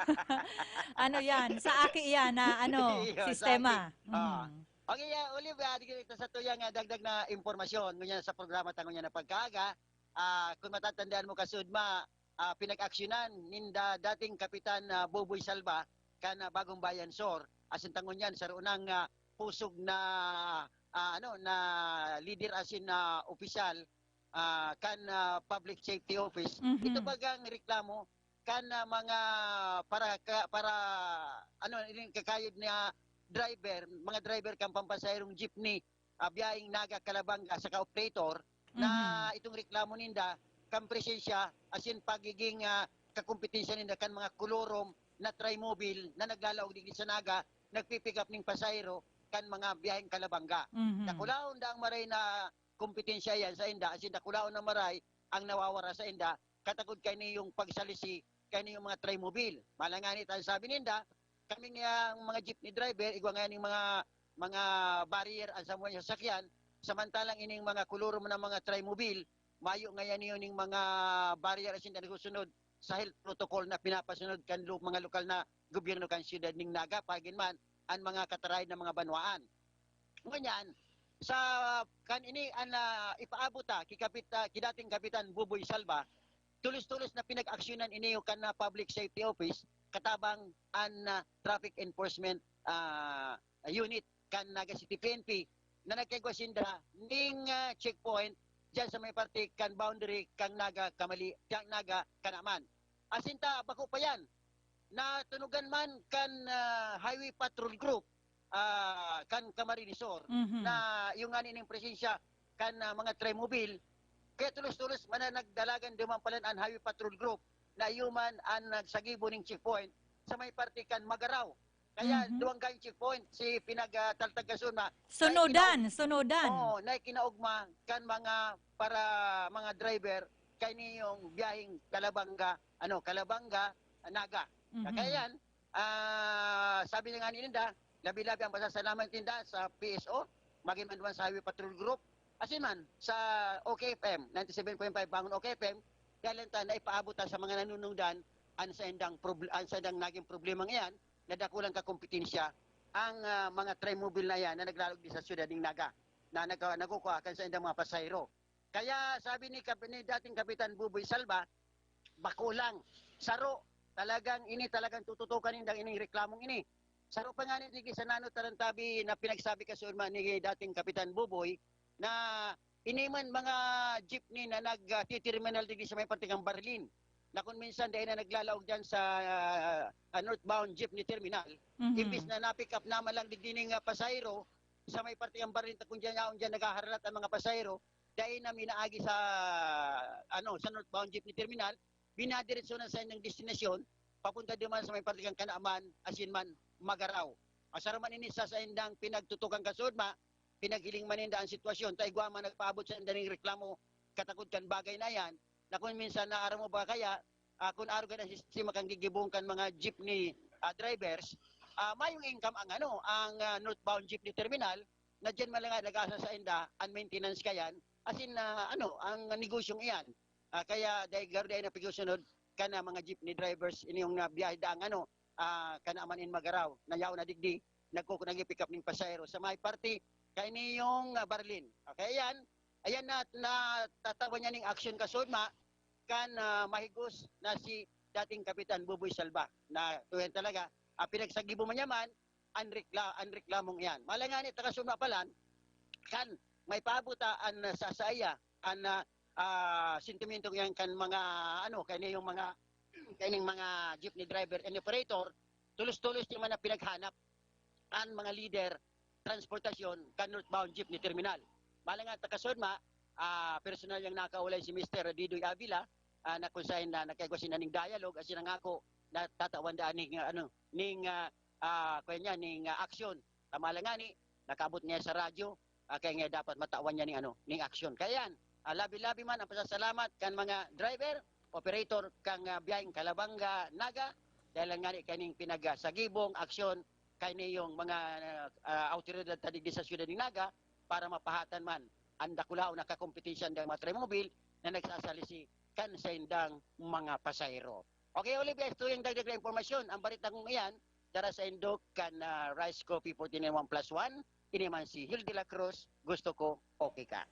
Ano yan? Sa aki yan na ano, Iyo, sistema. sa aki. Ah. Mm. Okay, ah, Olive, ah, di kita sa tuyang ah, dagdag na impormasyon ngunyan sa programa ta ngunyan na pagkaaga. Ah, kung matatandaan mo, kasudma, ah, pinag-aksyonan ninda dating Kapitan ah, Boboy Salva kan ah, Bagong Bayan Sur. Asin ta ngunyan sa runang ah, pusog na ah, ano na leader asin na opisyal ah, kan ah, Public Safety Office. Mhm. Ito bagang reklamo kan ah, mga para ka- para ano, yung kakayod na driver, mga driver kan pampasaherong jeepney, ah, biyaheng Naga, Calabanga, saka operator na Mhm. itong reklamo ninda kan presensya asin pagiging ah, kakompetensya ninda kan mga kolorom na trimobile na naglalaog digdi sa Naga, nagpi-pick up ning pasahero kan mga biyaheng Calabanga. Mhm. Dakulaon daang maray na kompetensya yan sa inda, asin dakulaon na maray ang nawawara sa inda, katagod kaini yung pagsalisi kaini yung mga trimobile. Malanganit ang sabi ninda, kaming ah, mga jeepney driver, igwa ngayon yung mga mga barrier ang sa mga sasakyan, samantalang ining mga kolorom na mga trimobile, mayo ngayon yun yung mga barrier asin na nagsusunod sa health protocol na pinapasunod kan lo- mga lokal na gobyerno kan siyudad ning Naga, pagin man ang mga katarayan ng mga banwaan. Ngunyan, sa kan ini an ah, ipaabot ta ki kapit ah, ki dating Kapitan Buboy Salva, tulos-tulos na pinag-aksyonan ini kan ah, Public Safety Office katabang an ah, Traffic Enforcement ah, Unit kan Naga City P N P na nagkaigwa sinda ning ah, checkpoint diyan sa may parte kan boundary kan Naga Kamali, kan Naga Kanaman. Asin ta, bako pa yan. Natunugan man kan ah, Highway Patrol Group, ah, kan Camarines Sur, Mhm. na yung nga ning presensya kan ah, mga trimobile, kaya tulos-tulos man na nagdalagan duman pala an Highway Patrol Group na iyo man ang nagsagibo ning checkpoint sa may parte kan Magaraw. Kaya Mhm. duwang kayong checkpoint si pinagtaltag kasun na Sunudan, sunudan. Oo, na kinaugma kan mga para mga driver kay niyong biyaheng Calabanga, ano, Calabanga, Naga. Mhm. Kaya yan, ah, sabi na nga ni Linda, labi-labi ang pasasalamat ninda sa P S O, maging man duman sa Highway Patrol Group, asin man sa O K F M, ninety-seven point five Bangon O K F M, dahil lang ta na ipaabot ta sa mga nanunungdan ang sa indang, proble- ang sa indang naging problemang iyan, na dakulang kakompetensya ang, ah, mga Trimobile na yan na naglalog di sa siyudad ning Naga, na nagka-, nagkukuha kan saindang mga pasahero. Kaya sabi ni Kap-, ni dating Kapitan Buboy Salva, "Bako lang, saro, talagang ini, talagang tututukan nindang ining reklamong ini." Saro pa nga ni digdi sa Nano Tarantabi na pinagsabi kasuodma ni dating Kapitan Buboy na ini man mga jeepney na nag, ah, titerminal digdi sa may parte kan Barlin, na kung minsan dai na naglalaog diyan sa, ah, northbound jeepney terminal, Mhm. imbis na na-pick up naman lang digdi ning, ah, pasahero sa may parte kan Barlin, ta kung diyan yaon diyan naghaharalat ang mga pasahero, dai na minaagi sa, ano, sa northbound jeepney terminal, binadiretso na sa inyong destinasyon, papunta duman sa may parte kan Kanaman, asin man, Magaraw. Asar man ini sa saindang pinagtutukan kasuodma, pinaghiling man ninda ang sitwasyon, ta igwa man nagpaabot sa inda ning reklamo katakod kan bagay na yan, na kung minsan naaram mo ba kaya, ah, kun arog an sistema kan gigibong kan mga jeepney, ah, drivers, ah, mayong income ang ano, ang, ah, northbound jeepney terminal, na diyan man lang nag-asa sa inda an maintenance kayan, asin, ah, ano, ang negosyong iyan. Ah, kaya dai garo dai na pigsusunod kan, ah, mga jeepney drivers, ini yung, ah, biyahe daang ano, ah, Kanaman in Magaraw, na yaon na digdi, nagkuku-, nagpi-pick up ning pasahero sa may parte kaini yung, ah, Barlin. Okay, ayan. Ayan na, natatawan niya ning aksyon kasuodma kan, ah, mahigos na si dating Kapitan Buboy Salva, na tuyan talaga, ah, pinagsagibo man niya man, an rekla-, an reklamong iyan. Malay ngani, ta kasuodma palan, kan may paabot ta an, ah, sa saiya, an, ah, ah, sentimentong iyan kan mga, ano, kaini yung mga, kaining mga jeepney driver and operator, tulos-tulos niya man na pinaghanap an mga lider transportasyon kan northbound jeepney terminal. Malay ngani, ta kasuodma, ah, personal yang nakaulay si Mister Didoy Avila, ah, na kung saan na nagkaigwa sinda ning dialogue, asin nangako na tatawan daan ning, ah, ano, ning, ah, ah, kuwan niya, ning, ah, aksyon. Ta malay ngani, nakaabot niya sa radyo, ah, kaya nga dapat matawan niya ning, ano, ning aksyon. Kaya yan, ah, labi-labi man ang pasasalamat kan mga driver, operator, kan, ah, biyaheng Calabanga, Naga, dahil lang ngani kaning pinagsagibong aksyon kaini yung mga, ah, awtoridad ta digdi sa siyudad nin Naga para mapahatan man an dakulaon na kakompetensya nindang mga Trimobile na nagsasalisi kan saindang mga pasahero. Okay, Olivia, ito yung dagdag na impormasyon. Ang balita kong iyan, dara saindo kan, ah, Rice Coffee forty-nine one plus one. Ini man si Hildy La Cruz, gusto ko, okay ka.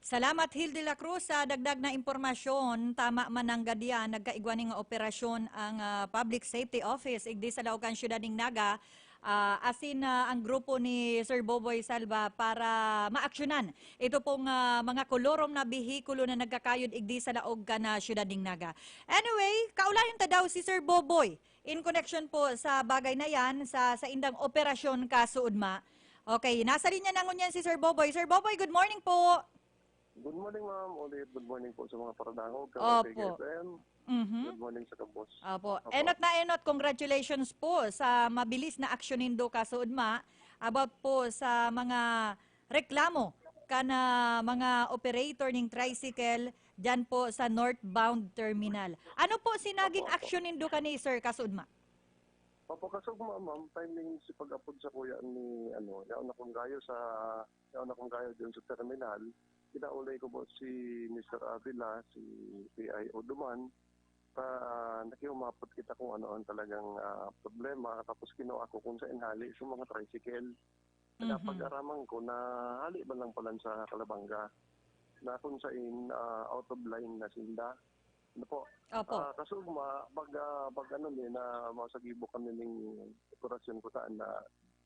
Salamat, Hildy La Cruz, sa dagdag na impormasyon. Tama man nanggad yan, nagkaigwa ning operasyon ang, ah, Public Safety Office igdi sa laog kan siyudad ning Naga, ah, asin, ah, ang grupo ni Sir Boboy Salva para maaksyonan ito pong, ah, mga kolorom na behikulo na nagkakayod igdi sa laog kan, ah, siyudad ning Naga. Anyway, kaulayon ta daw si Sir Boboy in connection po sa bagay na yan, sa saindang operasyon kasuodma. Okay, nasa linya na ngunyan si Sir Boboy. Sir Boboy, good morning po. Good morning, ma'am. Ulit, good morning po sa mga paradangog, ka Opo. K K F M. Mhm. Good morning sa kabos. Opo. Opo. Enot na enot, congratulations po sa mabilis na aksyon nindo kasuodma about po sa mga reklamo kan, ah, mga operator ning tricycle diyan po sa northbound terminal. Ano po si naging Opo, opo. aksyon nindo kani, sir, kasuodma? Opo, kasuodma, ma'am, timing si pag-apod sa kuya ni, ano, yaon akong gayo sa, yaon akong gayo dun sa terminal. Kinaulay ko po si Mister Avila, si P I Oduman, ta nakihumapot kita kung ano ang talagang, ah, problema, tapos kinuha ko kung saan hali sa mga tricycle. Mhm. Napag-araman ko na hali man lang pala sa Calabanga, na kung sain, ah, out of line na sinda. Ano po? Opo. Ah, kasuodma, pag, ah, pag ano ni, na masagibo kami ning operasyon ko saan na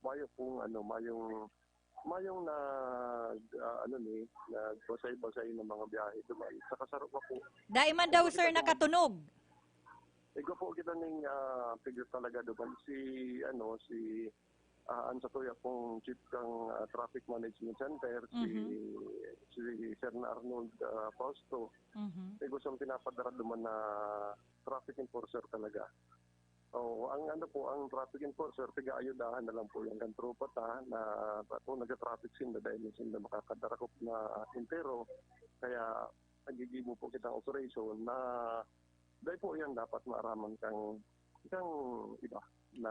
mayo pong ano, mayong, mayong nag, ah, ano ni, nagbasay-basay ng mga biyahe duman. Sa kasaro pa po. Dai man daw, Kasi sir, talagang nakatunog. Igwa po kita ning, ah, figure talaga duman. Si, ano, si, ah, ang satuya pong chief kang, ah, traffic management center, si, Mhm. si Sir na Arnold, ah, Fausto. Mhm. Igwa siyang pinapadara duman na traffic enforcer talaga. Oo, ang ano po, ang traffic enforcer, piga-ayudahan na lang po yan kan tropa ta na, ta-, kung nagka-traffic sinda, dai man sinda makakadarakop na entero. Kaya, nagigibo po kitang operation na dai po yan dapat maaraman kang, kang iba na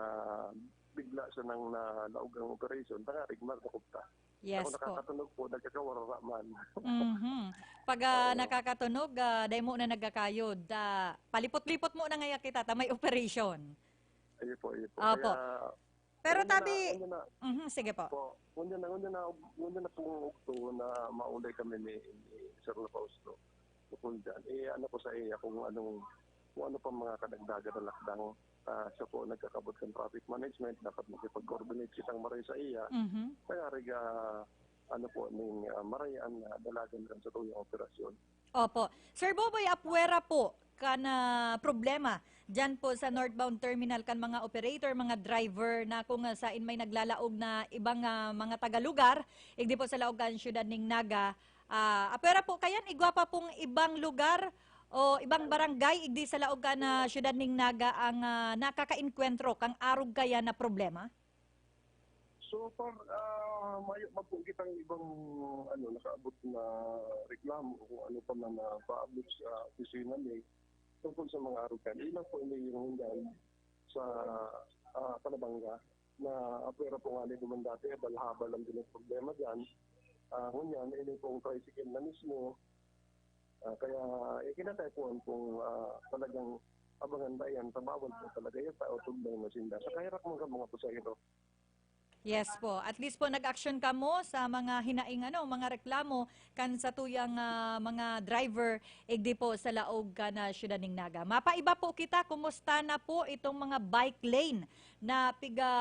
bigla siya nang nalaog ang operation, tangarig madakop ta. Yes Kung po. nakakatunog po, nagkakawarara man. Mhm. Pag, ah, Oo. nakakatunog, ah, dai mo na nagkakayod. Ah, palipot-lipot mo na ngaya kita, ta may operation. Ayun po, ayun po. Opo. Kaya, Pero Ngunyan na, tabi, ngunyan na, mhm, sige po. po, ngunyan na, ngunyan na, ngunyan na pong ugto na maulay kami ni, ni Sir Fausto. Tungkol dyan. Eh, ano ko sa iya kung anong, kung ano pang mga kadagdagan na lakdang. Ah, siya po nagkakabot kan traffic management, dapat makipag-coordinate kitang maray sa iya. Mhm. Kaya riga, ano po, ning ah, maray ang ah, dalagan kan sa tuyang operasyon. Opo. Sir Boboy, apwera po kan ah, problema diyan po sa northbound terminal kan mga operator, mga driver na kung ah, sain may naglalaog na ibang ah, mga taga-lugar, igdi po sa laog kan siyudad ning Naga. Ah, apwera po kayan, igwa pa pong ibang lugar o ibang barangay, igdi sa laog kan ah, siyudad ning Naga ang ah, nakakaenkwentro kang arog kaya na problema? So far, ah, mayo man po kitang ibang ano, nakaabot na reklamo o kung ano pa man na paabot sa opisina ni tungkol sa mga arugan. Ilang po ini yung hinggan sa ah, Panabanga na apwera po nga ni naman dati, habal-habal ang din ang problema dyan. Ah, ngunyan, ini pong tricycle na mismo. Ah, kaya eh, kinakaipuhan kung ah, talagang abangan ba yan, tabawal po talaga yan sa autobay na sinda. Sa kahirak mga mga pasahero. Yes po. At least po nag-action kamo sa mga hinaing ano, mga reklamo kan sa tuyang ah, mga driver igdi po sa laog kan ah, siyudad ning Naga. Mapaiba po kita, kumusta na po itong mga bike lane na piga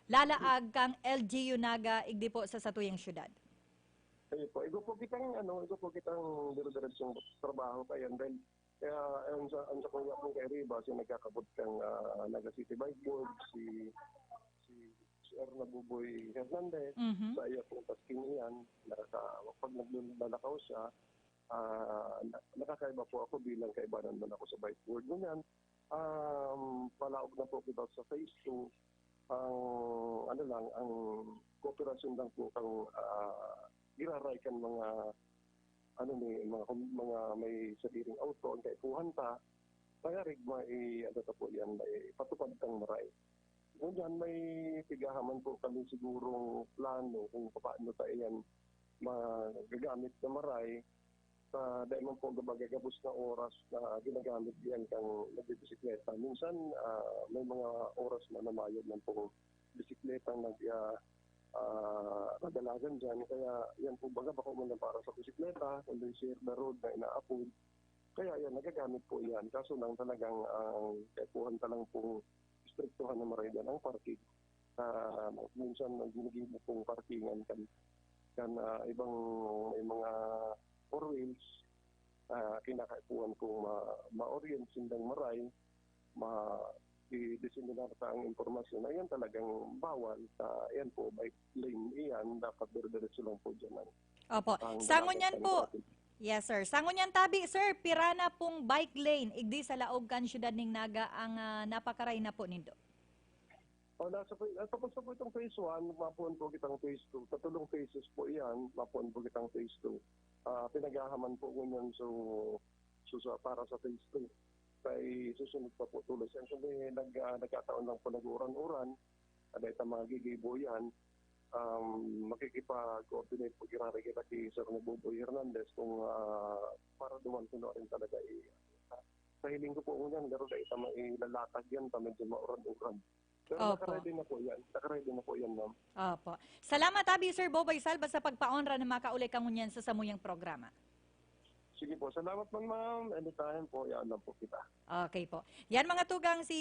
lalaag kang L G U Naga igdi po sa satuyang siyudad? Ayun po, igo po kitang ano, igo po kitang dire-diretsong trabaho kaya then kaya ang sa ang sa kuya kong kay Riva, si nagkakabot kang ah, Naga City Bike Board, si si si Erna Buboy Hernandez, Mhm. sa iya pong tasking iyan, nakaka, pag naglalakaw siya, ah, na- nakakaiba po ako bilang kaibanan man ako sa bike board. Ngunyan, um, palaog na po kita sa phase two. Ang, ano lang, ang kooperasyon lang po kang ah, giraray kan mga, ano ni, mga, mga may sadiring auto, ang kaipuhan ta, kaya rigma, i, ano ta po yan, may patupad kang maray. Ngunyan, may pigahaman po kami sigurong plano kung paano ta iyan magagamit na maray sa dai man po gabagagabos na oras na ginagamit diyan kang nagbibisikleta. Minsan, ah, may mga oras na namayad man po bisikleta nag, ah, ah, kadalagan diyan. Kaya yan po baga bako man lang para sa bisikleta, kundi share the road na inaapod. Kaya yan, nagagamit po yan. Kaso lang talagang ang kaipuhan ta lang pong istriktuhan na maray diyan ang parking. Ah, minsan nag-, naging pong parkingan kan, kan ah, ibang may mga four wheels, ah, kinakaipuhan kong ma, ma-orient sindang maray, ma, i-diseminar sa ang impormasyon na yan talagang bawal sa, yan po, bike lane iyan, dapat dire-diretso lang po dyan ang Opo. ang Sa ngunyan ang po, traffic. Yes, sir. Sa ngunyan tabi, sir, pira na pong bike lane igdi sa laog kan siyudad ning Naga ang ah, napakaray na po nindo? O, nasa, ah, tapos na po itong phase one, mapuan po kitang phase two. Tatulong phases po iyan, mapuan po kitang phase two. Ah, pinaghahaman po ngunyan so, so sa, para sa phase two. Kay susunod pa po tuloy. Siyempre, nag, ah, nagkataon lang po nag-uuran-uran. Ada itang mga gigibo yan. Um, makikipag-coordinate po giraray kita kay Sir Nabuboy Hernandez kung ah, para duman kuno rin talaga i, sa hiling ko po ngunyan, garo na ita mailalatag yan, ta medyo mauran-uran. Pero Opo. Nakaready na po yan. Nakaready na po yan, ma'am. Opo. Salamat abi, Sir Boboy Salva, sa pagpaonra na makauli ka ngunyan sa samuyang programa. Sige po. Salamat man, ma'am. Anytime po, yan lang po kita. Okay po. Yan mga tugang si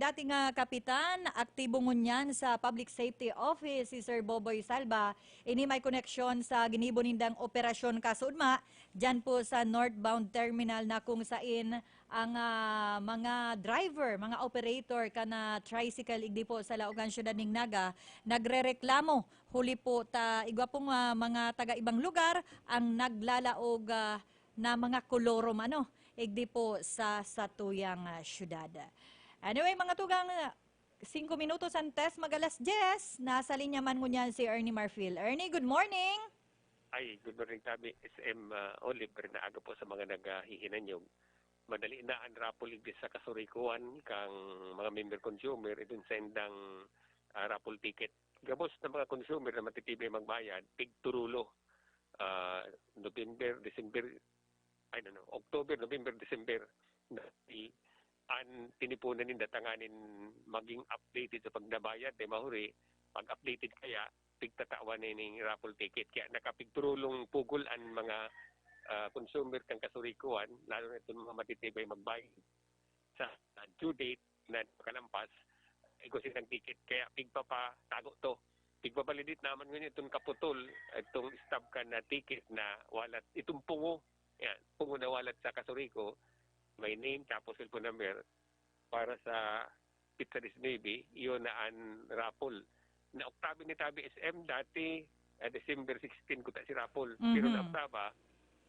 dating ah, kapitan, aktibo ngunyan sa Public Safety Office, si Sir Boboy Salva. Ini may koneksyon sa ginibo nindang operasyon kasudma, dyan po sa northbound terminal na kung sain ang ah, mga driver, mga operator kan ah, tricycle igdi po sa laog kan siyudad ning Naga nagrereklamo. Huli po ta igwa pong ah, mga taga ibang lugar ang naglalaog ah, na mga kolorom ano, igdi po sa satuyang ah, syudad. Anyway, mga tugang, ah, singko minutos antes mag alas diyes, nasa linya man ngunyan si Ernie Marfil. Ernie, good morning! Ay, good morning, Tabi. S M ah, Olive, na aga po sa mga naghihinanyog. Madali na ang raffle igdi sa kasurikuan kang mga member consumer, idun sa indang ah, raffle ticket. Gabos na mga consumer na matitibay magbayad, pigturulo. Ah, November, December, I don't know, October, November, December, dahil an tinipunan ninda tanganing maging updated sa pagnabayad, dai mahuri, pag updated kaya, pigtatawan na ning raffle ticket. Kaya nakapigturulong pugol an mga, ah, consumer kan Kasurikoan, lalo na itong mga matitibay magbayad sa, ah, due date na nakalampas, igwa sindang ticket. Kaya pigpapatago to. Pigbabalidit naman ngayon itong kaputol, itong stub kan na ticket na walat, itong pungo, yan, pungo na walat sa Kasuriko, may name, tapos cellphone number, para sa Pizza Dismaybe, iyon na an raffle. Na Octave ni tabi S M dati, ah, December sixteen kuta si raffle. Pero Mhm. naoktaba,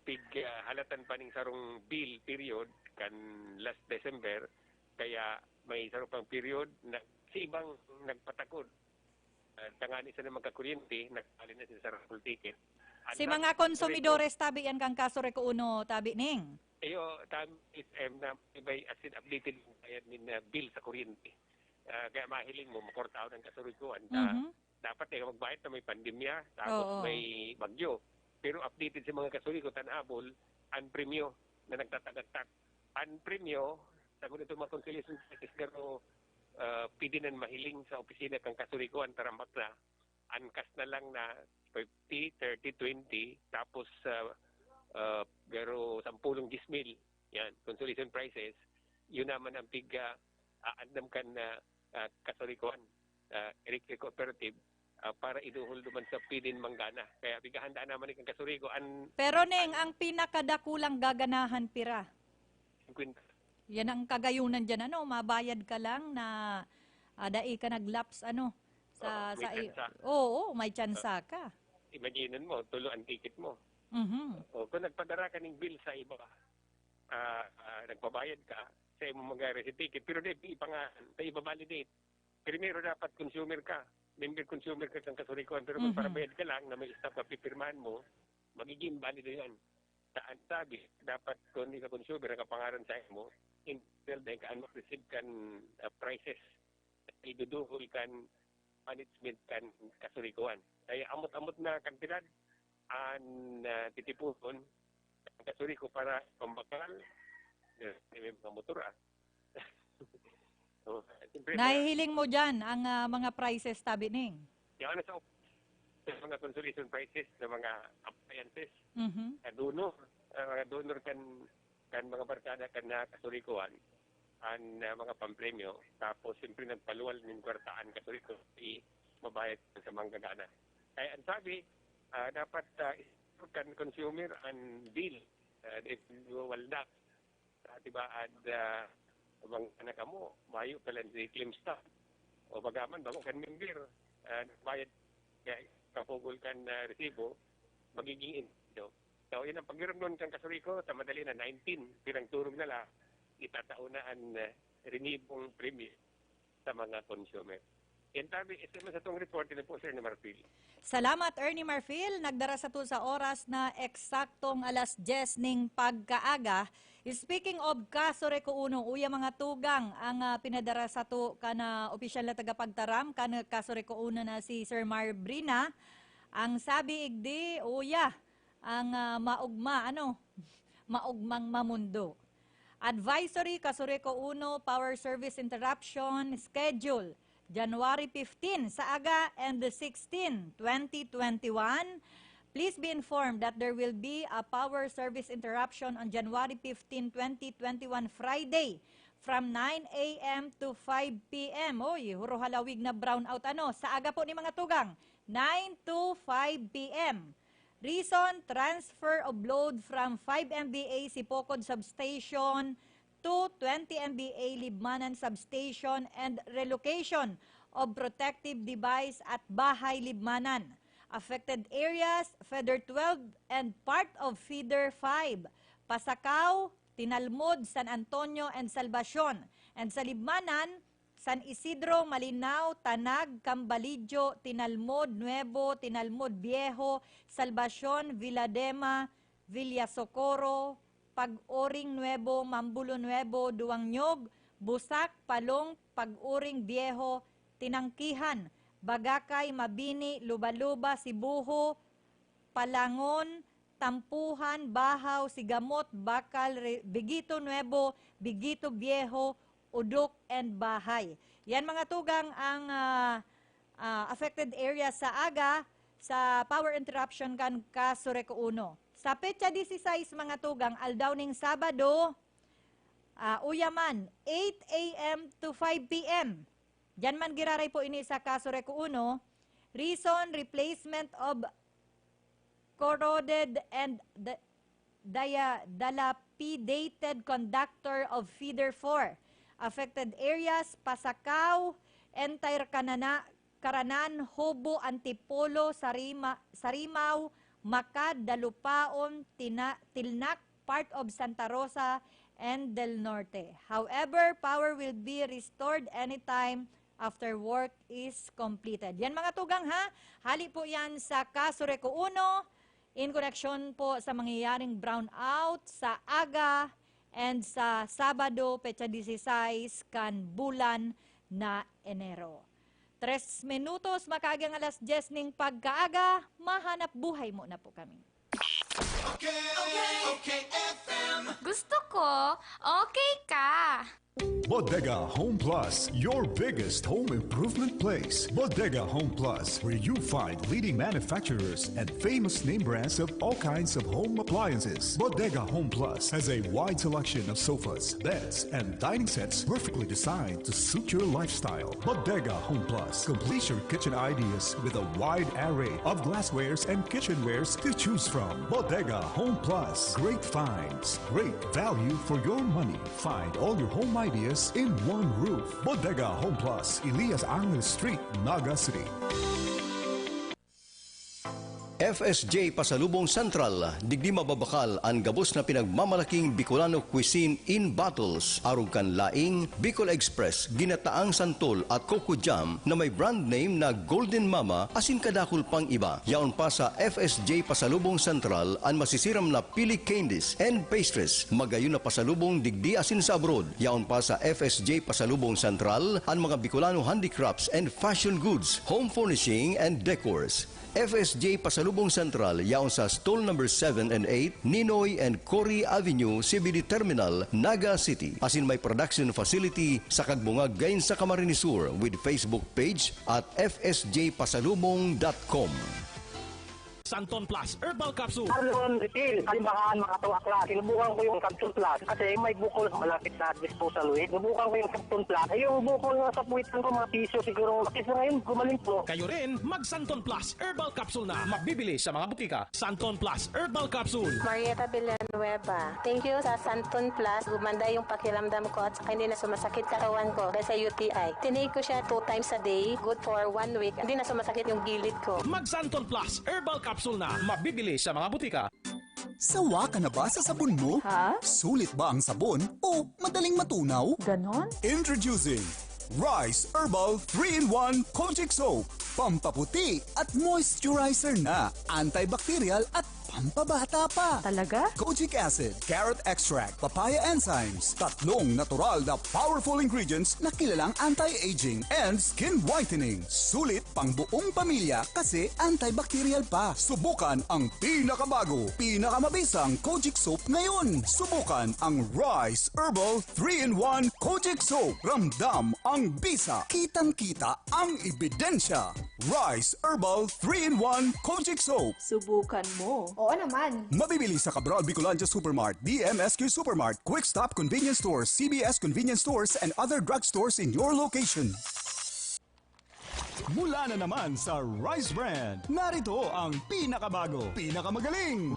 pig, ah, halatan pa ning sarong bill period kan last December, kaya may sarong pang period na si ibang nagpatakod. Ah, tangani sa mga kakuryente, nagpali na sila sa raffle ticket. Ang Si mga raffle konsumidores tabi yan kan Kasuriko Uno, tabi Ning? Iyo, tabi S M na may as in updated bayad nin, ah, bill sa kuryente. Ah, kaya mahiling mo, makortaon ang Kasurikoan. Ta Mhm. dapat, eh, magbayad na may pandemya, tapos Oo. may bagyo. Pero updated sa mga Kasuriko, tanabol, ang premyo na nagtatagaktak. Ang premyo, sagod ito mga consolation prizes, pero, ah, pwede na mahiling sa opisina kang Kasurikoan, tarambak na, ang cash na lang na fifty, thirty, twenty, tapos, ah, ah, pero sampulong diyes mil, yan, consolation prizes, yun naman ang pig, ah, aandam kan, ah, ah, Kasurikoan, ah, Electric Cooperative, ah, para iduhol duman sa pwedeng manggana. Kaya pighahandaan naman ni kan Kasuriko, an Pero, Ning, an ang pinakadakulang gaganahan, pira? Singkwenta. Yan ang kagayunan diyan, ano, mabayad ka lang na, ah, dai ka nag-lapse, ano, sa, Oo, may sa i-, tsansa. Oo, may tsansa ka. Imagine mo, tulo ang ticket mo. Mhm. O, kung nagpadara ka ning bill sa iba, ah, ah, nagpabayad ka, sa imo mangyari sa ticket, pero di, ipangalan, sa iba validate. Primero dapat consumer ka, member consumer ka kan Kasurikoan, pero kung Mhm. parabayad ka lang na may stub na pipirmahan mo, magiging balido yan. Sa ang sabi, dapat kung hindi ka consumer, nakapangaran sa imo, in dahil ka an mag-receive kan, ah, prices, iduduhol kan management kan Kasurikoan. Kaya amot-amot na kantidad an, ah, titipunon ang Kasuriko para pambakal, eh, may mga motor, ah. So, siyempre, mga Nahihiling mo diyan ang, ah, mga prices, tabi Ning? Yan na sa op-, sa mga consolation prizes, sa mga appliances, Mhm. sa donor, ah, mga donor kan, kan mga barkada kan na Kasurikoan, an, ah, mga pampremyo. Tapos, siyempre, nagpaluwal nin kwarta an Kasuriko, i-, mabayad sa manggagana. Kaya ang sabi, ah, dapat, ah, kan consumer an bill, ah, di walda. Sa tibaad, ah, mga anak mo, mayo ka lang si claim staff. O baga man, bako kan member, ah, bayad kaya kapugol kan, ah, resibo, magiging inválido. So, yun ang pagirumnon kan Kasuriko, sa madali na nineteen, pirang turog na lang, itatao na an, ah, renibong premyo sa mga consumer. Yan tabi, ito naman sa tong report, ito po, Sir, ni Marfil. Salamat, Ernie Marfil. Nagdara sato sa oras na eksaktong alas dyes ning pagkaaga. Speaking of Kasuriko Uno, uya mga tugang ang, ah, pinadara sato kan, ah, opisyal na tagapagtaram kan Kasuriko Uno na si Sir Mar Brina. Ang sabi igdi, uya, ang, ah, maugma, ano, maugmang mamundo. Advisory, Kasuriko Uno, Power Service Interruption Schedule, January fifteen sa aga and the sixteen, twenty twenty-one. Please be informed that there will be a power service interruption on January fifteen, twenty twenty-one, Friday, from nine a m to five p m. Oy, huro halawig na brownout, ano, sa aga po ni mga tugang, nine to five p m. Reason, transfer of load from five M V A Sipocod Substation to twenty M V A Libmanan Substation and relocation of protective device at Bahay Libmanan. Affected areas, Feeder twelve and part of Feeder five, Pasacao, Tinalmod, San Antonio, and Salvacion. And sa Libmanan, San Isidro, Malinao, Tanag, Cambalijo, Tinalmod Nuevo, Tinalmod Viejo, Salvacion, Villadema, Villasocorro, Pag-uring Nuevo, Mambulo Nuevo, Duangnyog, Busak, Palong, Pag-uring Viejo, Tinangkihan, Bagakay, Mabini, Lubaluba, Sibuho, Palangon, Tampuhan, Bahaw, Sigamot, Bacal, Re-, Biguito Nuevo, Biguito Viejo, Udok and Bahay. Yan, mga tugang, ang, ah, ah, affected area sa aga sa power interruption kan Casureco uno. Sa petsa dieciséis, mga tugang, aldaw ning Sabado, ah, uya man, eight a m to five p m. Diyan man giraray po ini sa Casureco uno. Reason, replacement of corroded and the, dia-, dilapidated conductor of feeder four. Affected areas, Pasacao, entire Kanana-, Caranan, Hobo, Antipolo, Sarima-, Sarimaw, Macad, Dalupaon, Tina-, Tilnac, part of Santa Rosa, and Del Norte. However, power will be restored anytime after work is completed. Yan, mga tugang, ha? Hali po yan sa Casureco uno, in connection po sa mangyayaring brownout sa aga and sa Sabado, petsa dieciséis kan bulan na Enero. Tres minutos, makaagang alas dyes ning pagkaaga, mahanap buhay muna po kami. Okay, okay, okay, F M. Gusto ko, okay ka. Bodega Home Plus, your biggest home improvement place. Bodega Home Plus, where you find leading manufacturers and famous name brands of all kinds of home appliances. Bodega Home Plus has a wide selection of sofas, beds, and dining sets perfectly designed to suit your lifestyle. Bodega Home Plus completes your kitchen ideas with a wide array of glasswares and kitchenwares to choose from. Bodega Home Plus, great finds, great value for your money. Find all your home ideas in one roof. Bodega Home Plus, Elias Angel Street, Naga City. F S J Pasalubong Central, digdi mababakal an gabos na pinagmamalaking Bicolano cuisine in bottles, arog kan laing, Bicol Express, ginataang santol at coco jam na may brand name na Golden Mama asin kadakul pang iba. Yaon pa sa F S J Pasalubong Central an masisiram na pili candies and pastries, magayon na pasalubong digdi asin sa abroad. Yaon pa sa F S J Pasalubong Central an mga Bicolano handicrafts and fashion goods, home furnishing and decors. F S J Pasalubong Central yaon sa stall number seven and eight, Ninoy and Cory Avenue, C B D Terminal, Naga City. Asin may production facility sa Kagbungag gain sa Camarines Sur with Facebook page at F S J pasalubong dot com. Santon Plus Herbal Capsule. Arlon Retail, Kalimbahan, Makato, Aklan. Sinubukan ko yung Santon Plus kasi may bukol malapit sa disposal waste. Sinubukan ko yung Santon Plus. Ay, yung bukol nga sa puwitan ko, mga piso siguro. Kasi sa ngayon, gumaling po. Kayo rin, mag Santon Plus Herbal Capsule na. Mabibili sa mga butika. Santon Plus Herbal Capsule. Marieta Villanueva. Thank you sa Santon Plus. Gumanda yung pakiramdam ko at saka hindi na sumasakit katawan ko dahil sa U T I. Tinake ko siya two times a day, good for one week. Hindi na sumasakit yung gilid ko. Mag Santon Plus Herbal Capsule na. Mabibili sa mga butika. Sawa ka na ba sa sabon mo? Ha? Sulit ba ang sabon o madaling matunaw? Ganon? Introducing Rice Herbal three-in-one Kojic Soap. Pampaputi at moisturizer na, antibacterial at pampabata pa. Talaga? Kojic acid, carrot extract, papaya enzymes, tatlong natural na powerful ingredients na kilalang anti-aging and skin whitening. Sulit pang buong pamilya kasi antibacterial pa. Subukan ang pinakabago, pinakamabisang Kojic Soap ngayon. Subukan ang Rice Herbal three-in-one Kojic Soap. Ramdam ang bisa. Kitang-kita ang ebidensya. Rice Herbal three-in-one Kojic Soap. Subukan mo. Oo naman. Mabibili sa Cabral Bicolandia Supermart, D M S Q Supermart, Quick Stop Convenience Stores, C B S Convenience Stores, and other drugstores in your location. Mula na naman sa Rice Brand, narito ang pinakabago, pinakamagaling,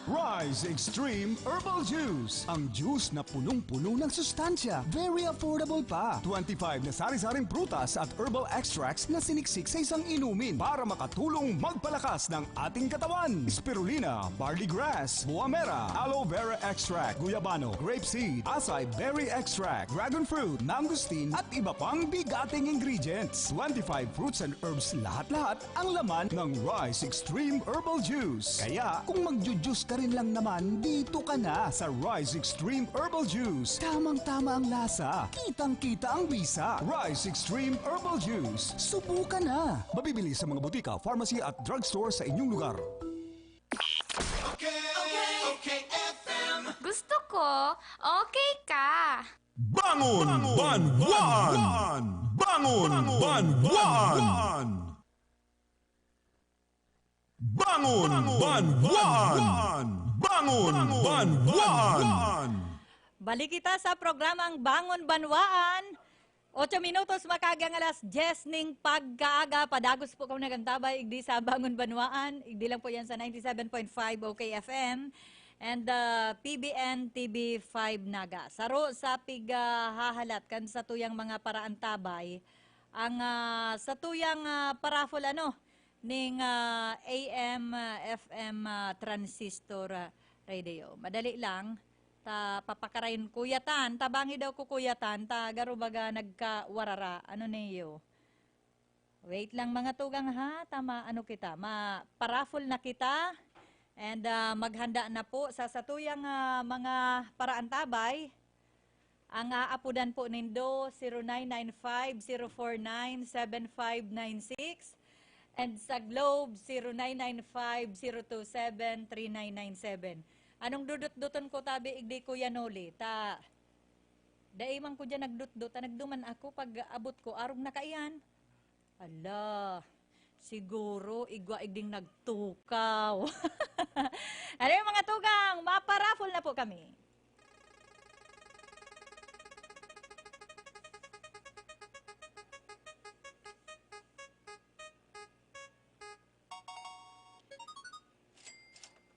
Rice Extreme Herbal Juice. Ang juice na punong-puno ng sustansya, very affordable pa. Twenty-five na sari-saring prutas at herbal extracts na siniksik sa isang inumin para makatulong magpalakas ng ating katawan. Spirulina, barley grass, buamera, aloe vera extract, guyabano, grape seed, acai berry extract, dragon fruit, mangosteen, at iba pang bigating ingredients. Twenty-five fruits and herbs lahat-lahat ang laman ng Rice Extreme Herbal Juice. Kaya, kung magju-juice ka rin lang naman, dito ka na sa Rice Extreme Herbal Juice. Tamang-tama ang lasa. Kitang-kita ang bisa. Rice Extreme Herbal Juice. Subukan na. Mabibili sa mga butika, pharmacy at drugstore sa inyong lugar. Okay, okay, okay, F M. Gusto ko, okay ka. Bangon Banwaan! Bangon Banwaan! Bangon Banwaan! Bangon Banwaan! Balik kita sa programang Bangon Banwaan. Otso minutos makaagi ang alas dyes ning pagkaaga. Padagos po kamo nag-antabay, igdi sa Bangon Banwaan. Igdi lang po yan sa ninety-seven point five O K F M and, ah, P B N T V five Naga. Saro sa pighahalat kan satuyang mga paraantabay, ang, ah, satuyang, ah, paraffle, ano, ning, ah, A M, ah, F M, ah, transistor, ah, radio. Madali lang, ta papakarayon ko yatan, tabangi daw ko ko yatan, ta garo baga nagkawarara. Ano niyo? Wait lang, mga tugang, ha, tama, ano kita, ma-paraffle na kita. And, ah, maghanda na po sa satuyang, ah, mga paraantabay. Ang aapodan po nindo, zero nine nine five, zero four nine, seven five nine six, and sa Globe, zero nine nine five, zero two seven, three nine nine seven. Anong dudot-duton ko tabi, igdi, Kuya Noli? Ta, dai man ko diyan nagdutdot, ta nagduman ako, pag abot ko, arog na kaiyan. Ala, siguro igwa igding nagtukaw. Ano yung mga tugang? Maparaffle na po kami.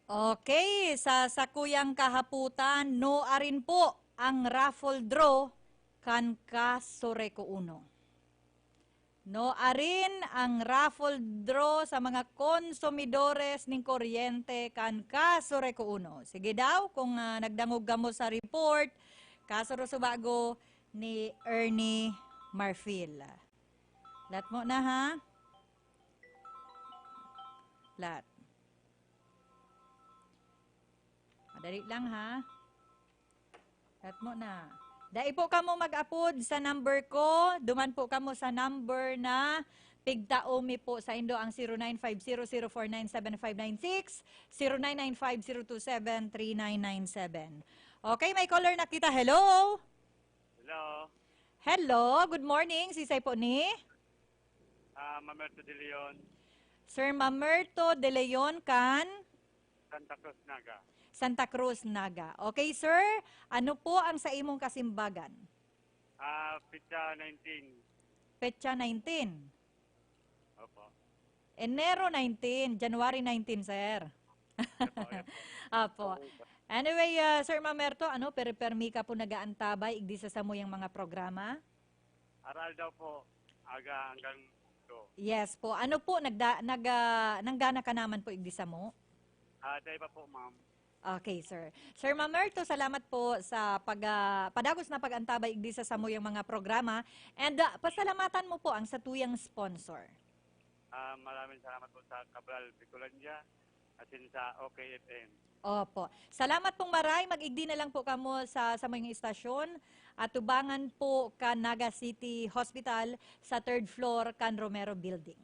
Okay, sa sakuyang kahapotan, no arin po ang raffle draw kan Kasoreko Uno. No arin ang raffle draw sa mga konsumidores nin kuryente kan Kasoreko Uno. Sige daw, kung, ah, nagdangog kamo sa report, Kasoreko Uno ni Ernie Marfil. Lat mo na, ha? Lat. Madali lang, ha? Lat mo na. Dai po kamo mag-apod sa number ko. Duman po kamo sa number na pigtao mi po sa indo, ang zero nine five zero zero four nine seven five nine six, zero nine nine five zero two seven three nine nine seven. Okay, may caller na kita. Hello? Hello. Hello, good morning. Sisay po ni? Ah, Mamerto de Leon. Sir Mamerto de Leon kan? Santa Cruz, Naga. Santa Cruz, Naga. Okay, sir. Ano po ang sa imong kasimbagan? Ah, petsa nineteen. Petsa nineteen. Opo. Enero nineteen, January nineteen, sir. Opo, opo. Opo. Opo. Anyway, ah, Sir Mamerto, ano, per-, permi ka po nag-aantabay igdi sa samuyang mga programa? Aral daw po, aga hanggang to. Yes po. Ano po, nagda-, nag-, ah, nanggana ka naman po igdi samo? Ah, dai pa po, ma'am. Okay, sir. Sir Mamerto, salamat po sa pag-, ah, padagos na pag-antabay igdi sa samuyang mga programa. And, ah, pasalamatan mo po ang satuyang sponsor. Ah, maraming salamat po sa Cabral Bicolandia, asin sa O K F M. Opo. Salamat pong maray. Mag-igdi na lang po kamo sa, sa mga istasyon. Atubangan po kan Naga City Hospital sa third floor kan Romero Building.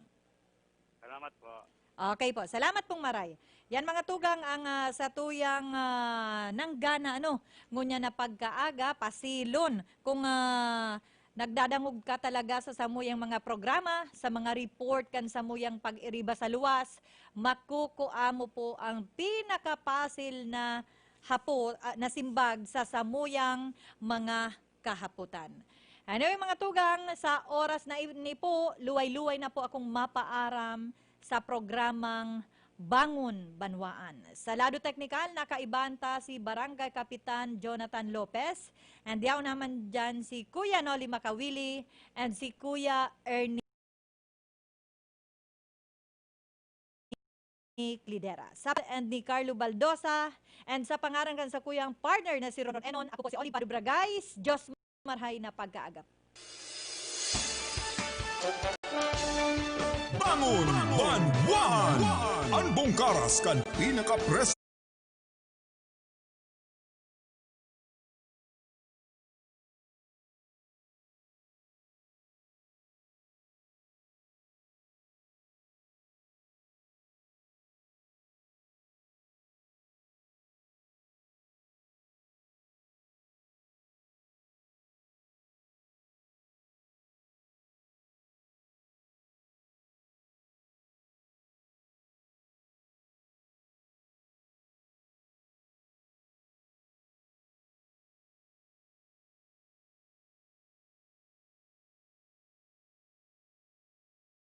Salamat po. Okay po. Salamat pong maray. Yan, mga tugang, ang, ah, satuyang, ah, nanggana, ano, ngunyan na pagkaaga, pasilon. Kung, ah, nagdadangog ka talaga sa samuyang mga programa, sa mga report kan samuyang pag-iriba sa luwas, makukua mo po ang pinakapasil na hapo-, ah, na simbag sa samuyang mga kahapotan. Anyway, mga tugang, sa oras na ini po, luway-luway na po akong mapaaram sa programang Bangon Banwaan. Sa lado teknikal, nakaibahan ta si Barangay Kapitan Jonathan Lopez, and yaon naman dyan si Kuya Noli Makawili and si Kuya Ernie Clidera. Sa, and ni Carlo Baldosa, and sa pangaran kan sakuyang partner na si Ron Enon, ako po si Oliver Bragais. Diyos marhay na pagkaagap. Bangon Banwaan! An bongkaras kan pinaka-press